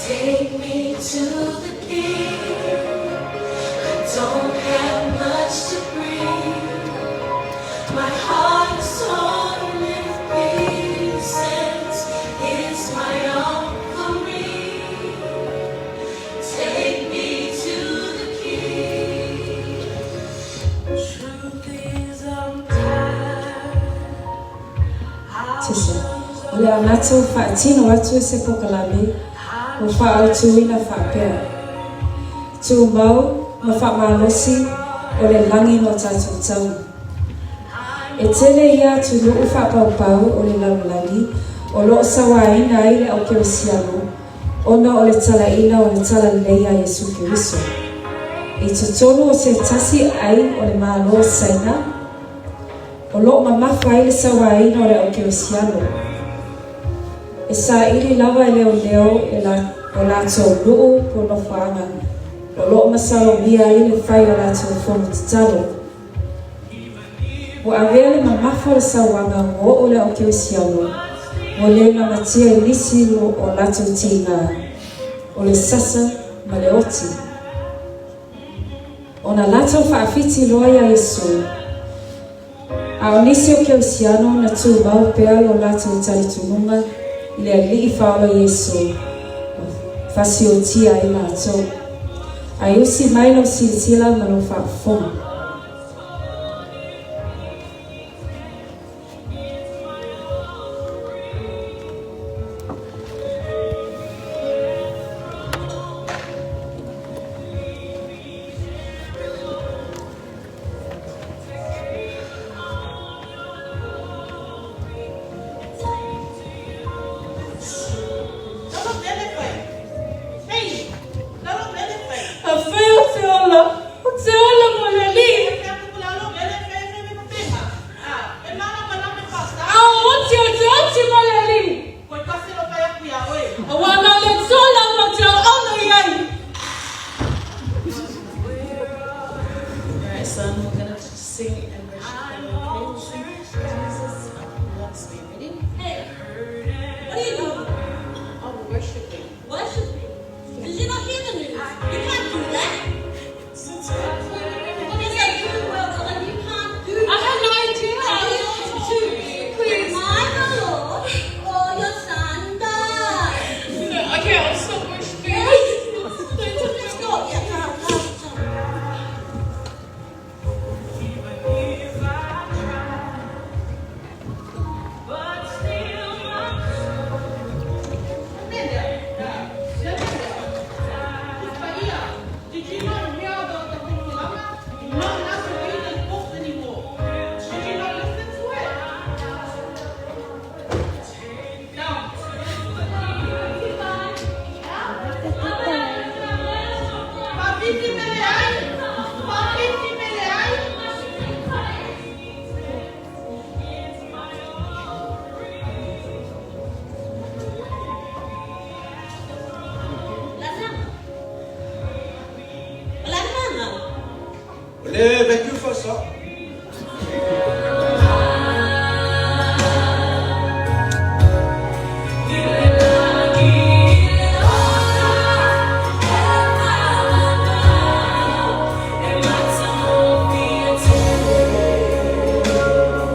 Speaker 13: Take me to the King. I don't have much to bring. My heart is torn in pieces. It's my offering. Take me to the King. Truth is, I'm tired.
Speaker 10: Tese, o le a latou faatino atu i se pokalame ua faaautuina faapea, Tumau ma faamalosi o le lagi no tatou taui. E tele ia atunuu faapaupau o le lalolagi o lo o sauaina ai le aukerisiano ona o le talaina o le Talalelei a Iesu Keriso. I totonu o se tasi ai o le Malo o Saina, o lo o mamafa ai le sauaina o le aukerisiano. E saili lava e leoleo e la, o latou nuu po nofoaga o lo o masalomia ai le fai o latou fono tatalo. Ua avea le mamafa o le sauaga ua oo le aukerisiano ua le lamatia i nisi o latou tiga, o le sasa ma le oti. Ona latou faafiti loa iā Iesu. A o nisi o kerisiano na tumau pea lo latou talitonuga i le Alii Faaola Iesu ua fasiotia ai latou. Ae usi mai lou silasila ma lou faafofoga. Afai ou te ola, ou te ola mo le Alii. A o oti ou te oti mo le Alii. Aua na o le Atua lava ou te auauna i ai.
Speaker 11: Alright, son, we're gonna sing and worship the Lord. Okay, we'll sing Jesus loves me. Ready?
Speaker 14: Hey, what are you doing?
Speaker 11: Oh, we're worshiping.
Speaker 14: Worshiping? Did you not hear the news? You can't do that. What is that doing, well, and you can't do
Speaker 10: I had no idea.
Speaker 14: Please. My Lord, or your son dies.
Speaker 10: No, okay, I'll stop worshiping.
Speaker 14: Let's go. Yeah, come, come, come.
Speaker 8: Did you not hear about the Pokemon? Not enough to read those books anymore. Did you not listen to it? No. Papiti mele ai. Papiti mele ai.
Speaker 14: Lana. Lana.
Speaker 3: O le vacuum faasao.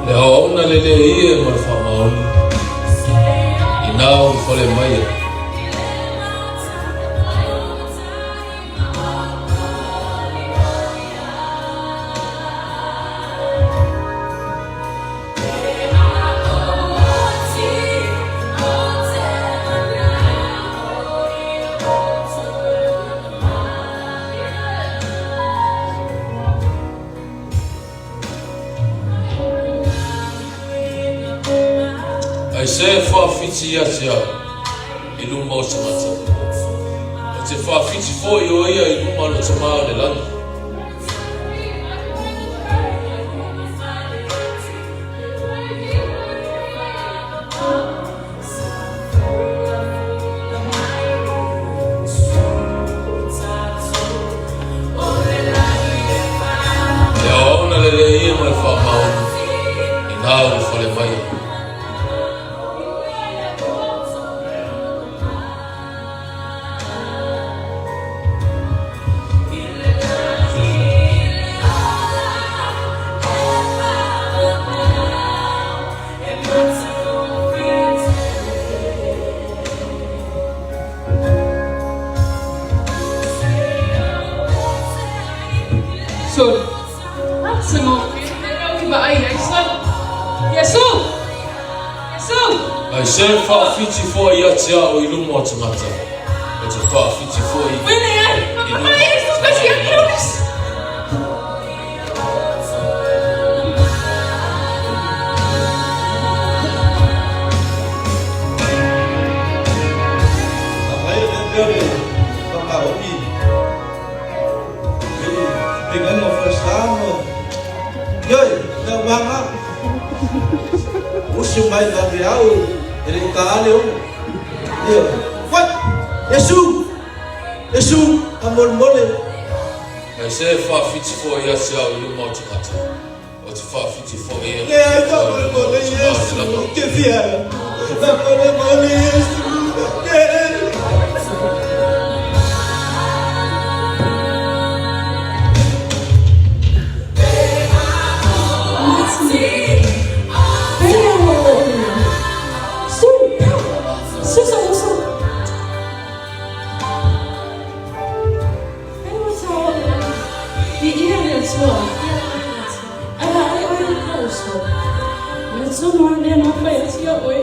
Speaker 7: Le aoaoga lelei ia ma le faamaoni, inā o le fale mai ai. Aisea e faafiti ia te au i luma o tagata? Ou te faafiti foi o ia i luma o lou Tama o le lagi. E aoaona lelei ia ma le faamaoni i nā ulufale mai.
Speaker 9: Sorry. Sa mo, vaai ai sa. Iesu! Iesu!
Speaker 7: Ai se faafiti foi ia te au i luma o tagata, o te faafiti foi i
Speaker 9: Wele ai!
Speaker 7: luma
Speaker 9: Ai, Iesu,
Speaker 7: o
Speaker 9: kasi
Speaker 7: Tama o le lagi.
Speaker 9: Iesu!
Speaker 15: Afai o lea o le faamaoni i le feagaiga o Falesa ma Ioe, le aumaga usu mai vaveao e le i taale ono. Ioe, fai! Iesu! Iesu, faamolemole!
Speaker 7: Ai se faafiti foi ia te au i luma o tagata, o te faafiti foi ia
Speaker 15: Leai,
Speaker 7: i luma o
Speaker 15: faamolemole
Speaker 7: lou Tama o le
Speaker 15: Iesu,
Speaker 7: lagi.
Speaker 15: ou te fia. Faamolemole Iesu, e.
Speaker 11: Su! Su sa uso! Ai ua ta o le lagi. Viia le Atua. Ai a ai oe le uso. Le tuma le na fai atu ia oe.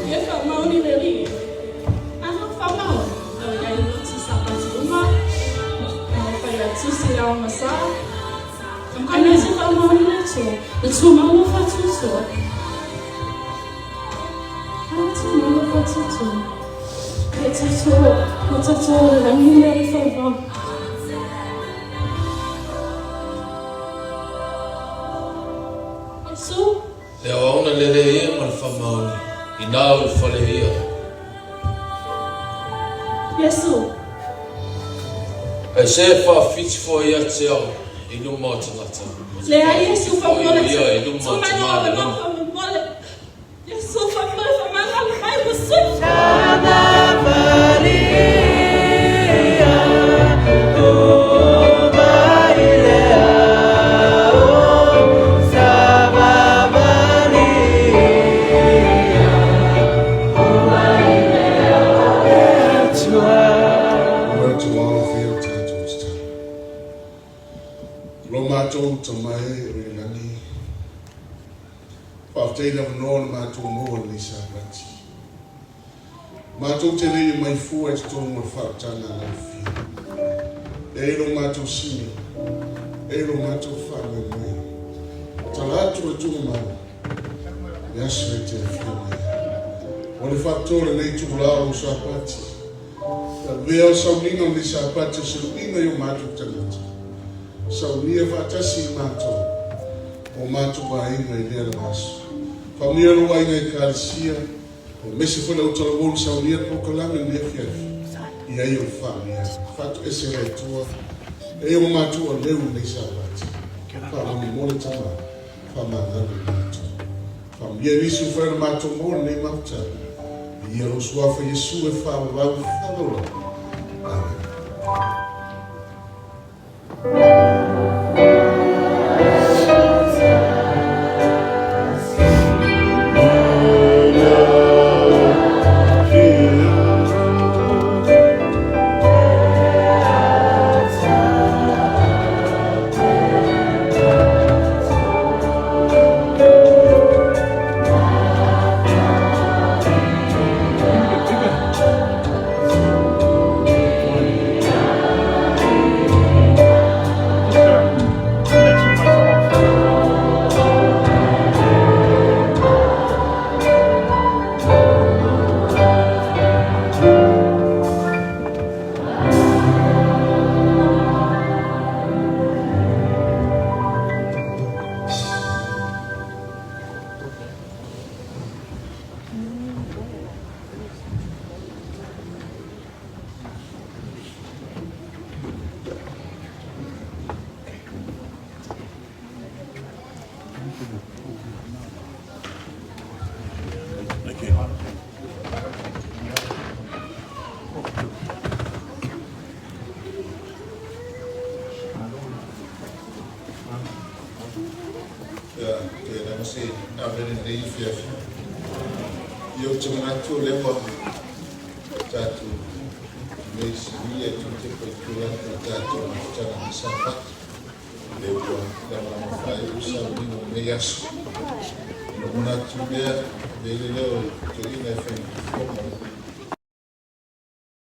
Speaker 11: Ia faamaoni le Alii. Ana faamaoni. Lau iai loti sapati uma. Na fai atu si rao masa. Ai na se faamaoni le Atua. Le tuma ua faatuatua. Ana tuma ua faatuatua. Le tatou, o tatou o le lagi le faavao. Iesu.
Speaker 7: Le aoaona lelei ia ma le faamaoni i nā ulufale ia.
Speaker 11: Iesu.
Speaker 7: Ai se faafiti foi ia te au i luma o tagata, o te
Speaker 11: Leai
Speaker 7: faafiti
Speaker 11: Iesu
Speaker 7: foi
Speaker 11: faamole
Speaker 7: o ia i luma o
Speaker 11: tumana
Speaker 7: Tama o le
Speaker 11: o
Speaker 7: lagi.
Speaker 11: faamole. Iesu faamole faamagalo mai ua sui.
Speaker 6: O le alofia o tatou tatalo. Lo matou Tama e o i le lagi, faafetai i le avanoa na matou maua i lenei Sapati. Matou te le i omai fua i totonu o le faautaga a alofia. E ai lo matou sini, e ai lo matou faamoemoe. Tala atu le tuugamau, le aso e te afio mai ai. O le faapitoa o lenei itulā o lou Sapati, e avea o sauniga o lenei Sapati o se luiga i o matou tagata. Saunia faatasi i matou, o matou aiga i lea lava aso. Faamanuia lou aiga Ekalesia, aemaise foi le autalavou na saunia le polokalame i lenei afiafi, i ai o le faamanuiaga. Faatoese e le Atua, e ai o matou aleu i lenei Sapati. Faamolemole Tama, faamagalo i matou. Faamanuia nisi ua fai ona matou maua lenei mafutaga. Viia lou Suafa Iesu e faavavau faalaulau. Amene. leai lava se amene i lenei afiafi. Ia ou te manatu o lea ua tatou nei silia e tutepa i tua atu o tatou mafutaga ma Sapati. Lea ua lamalama faaiu sauniga o lenei aso. Ona manatu lea, avea ai le leo o le toeaina e fai fono.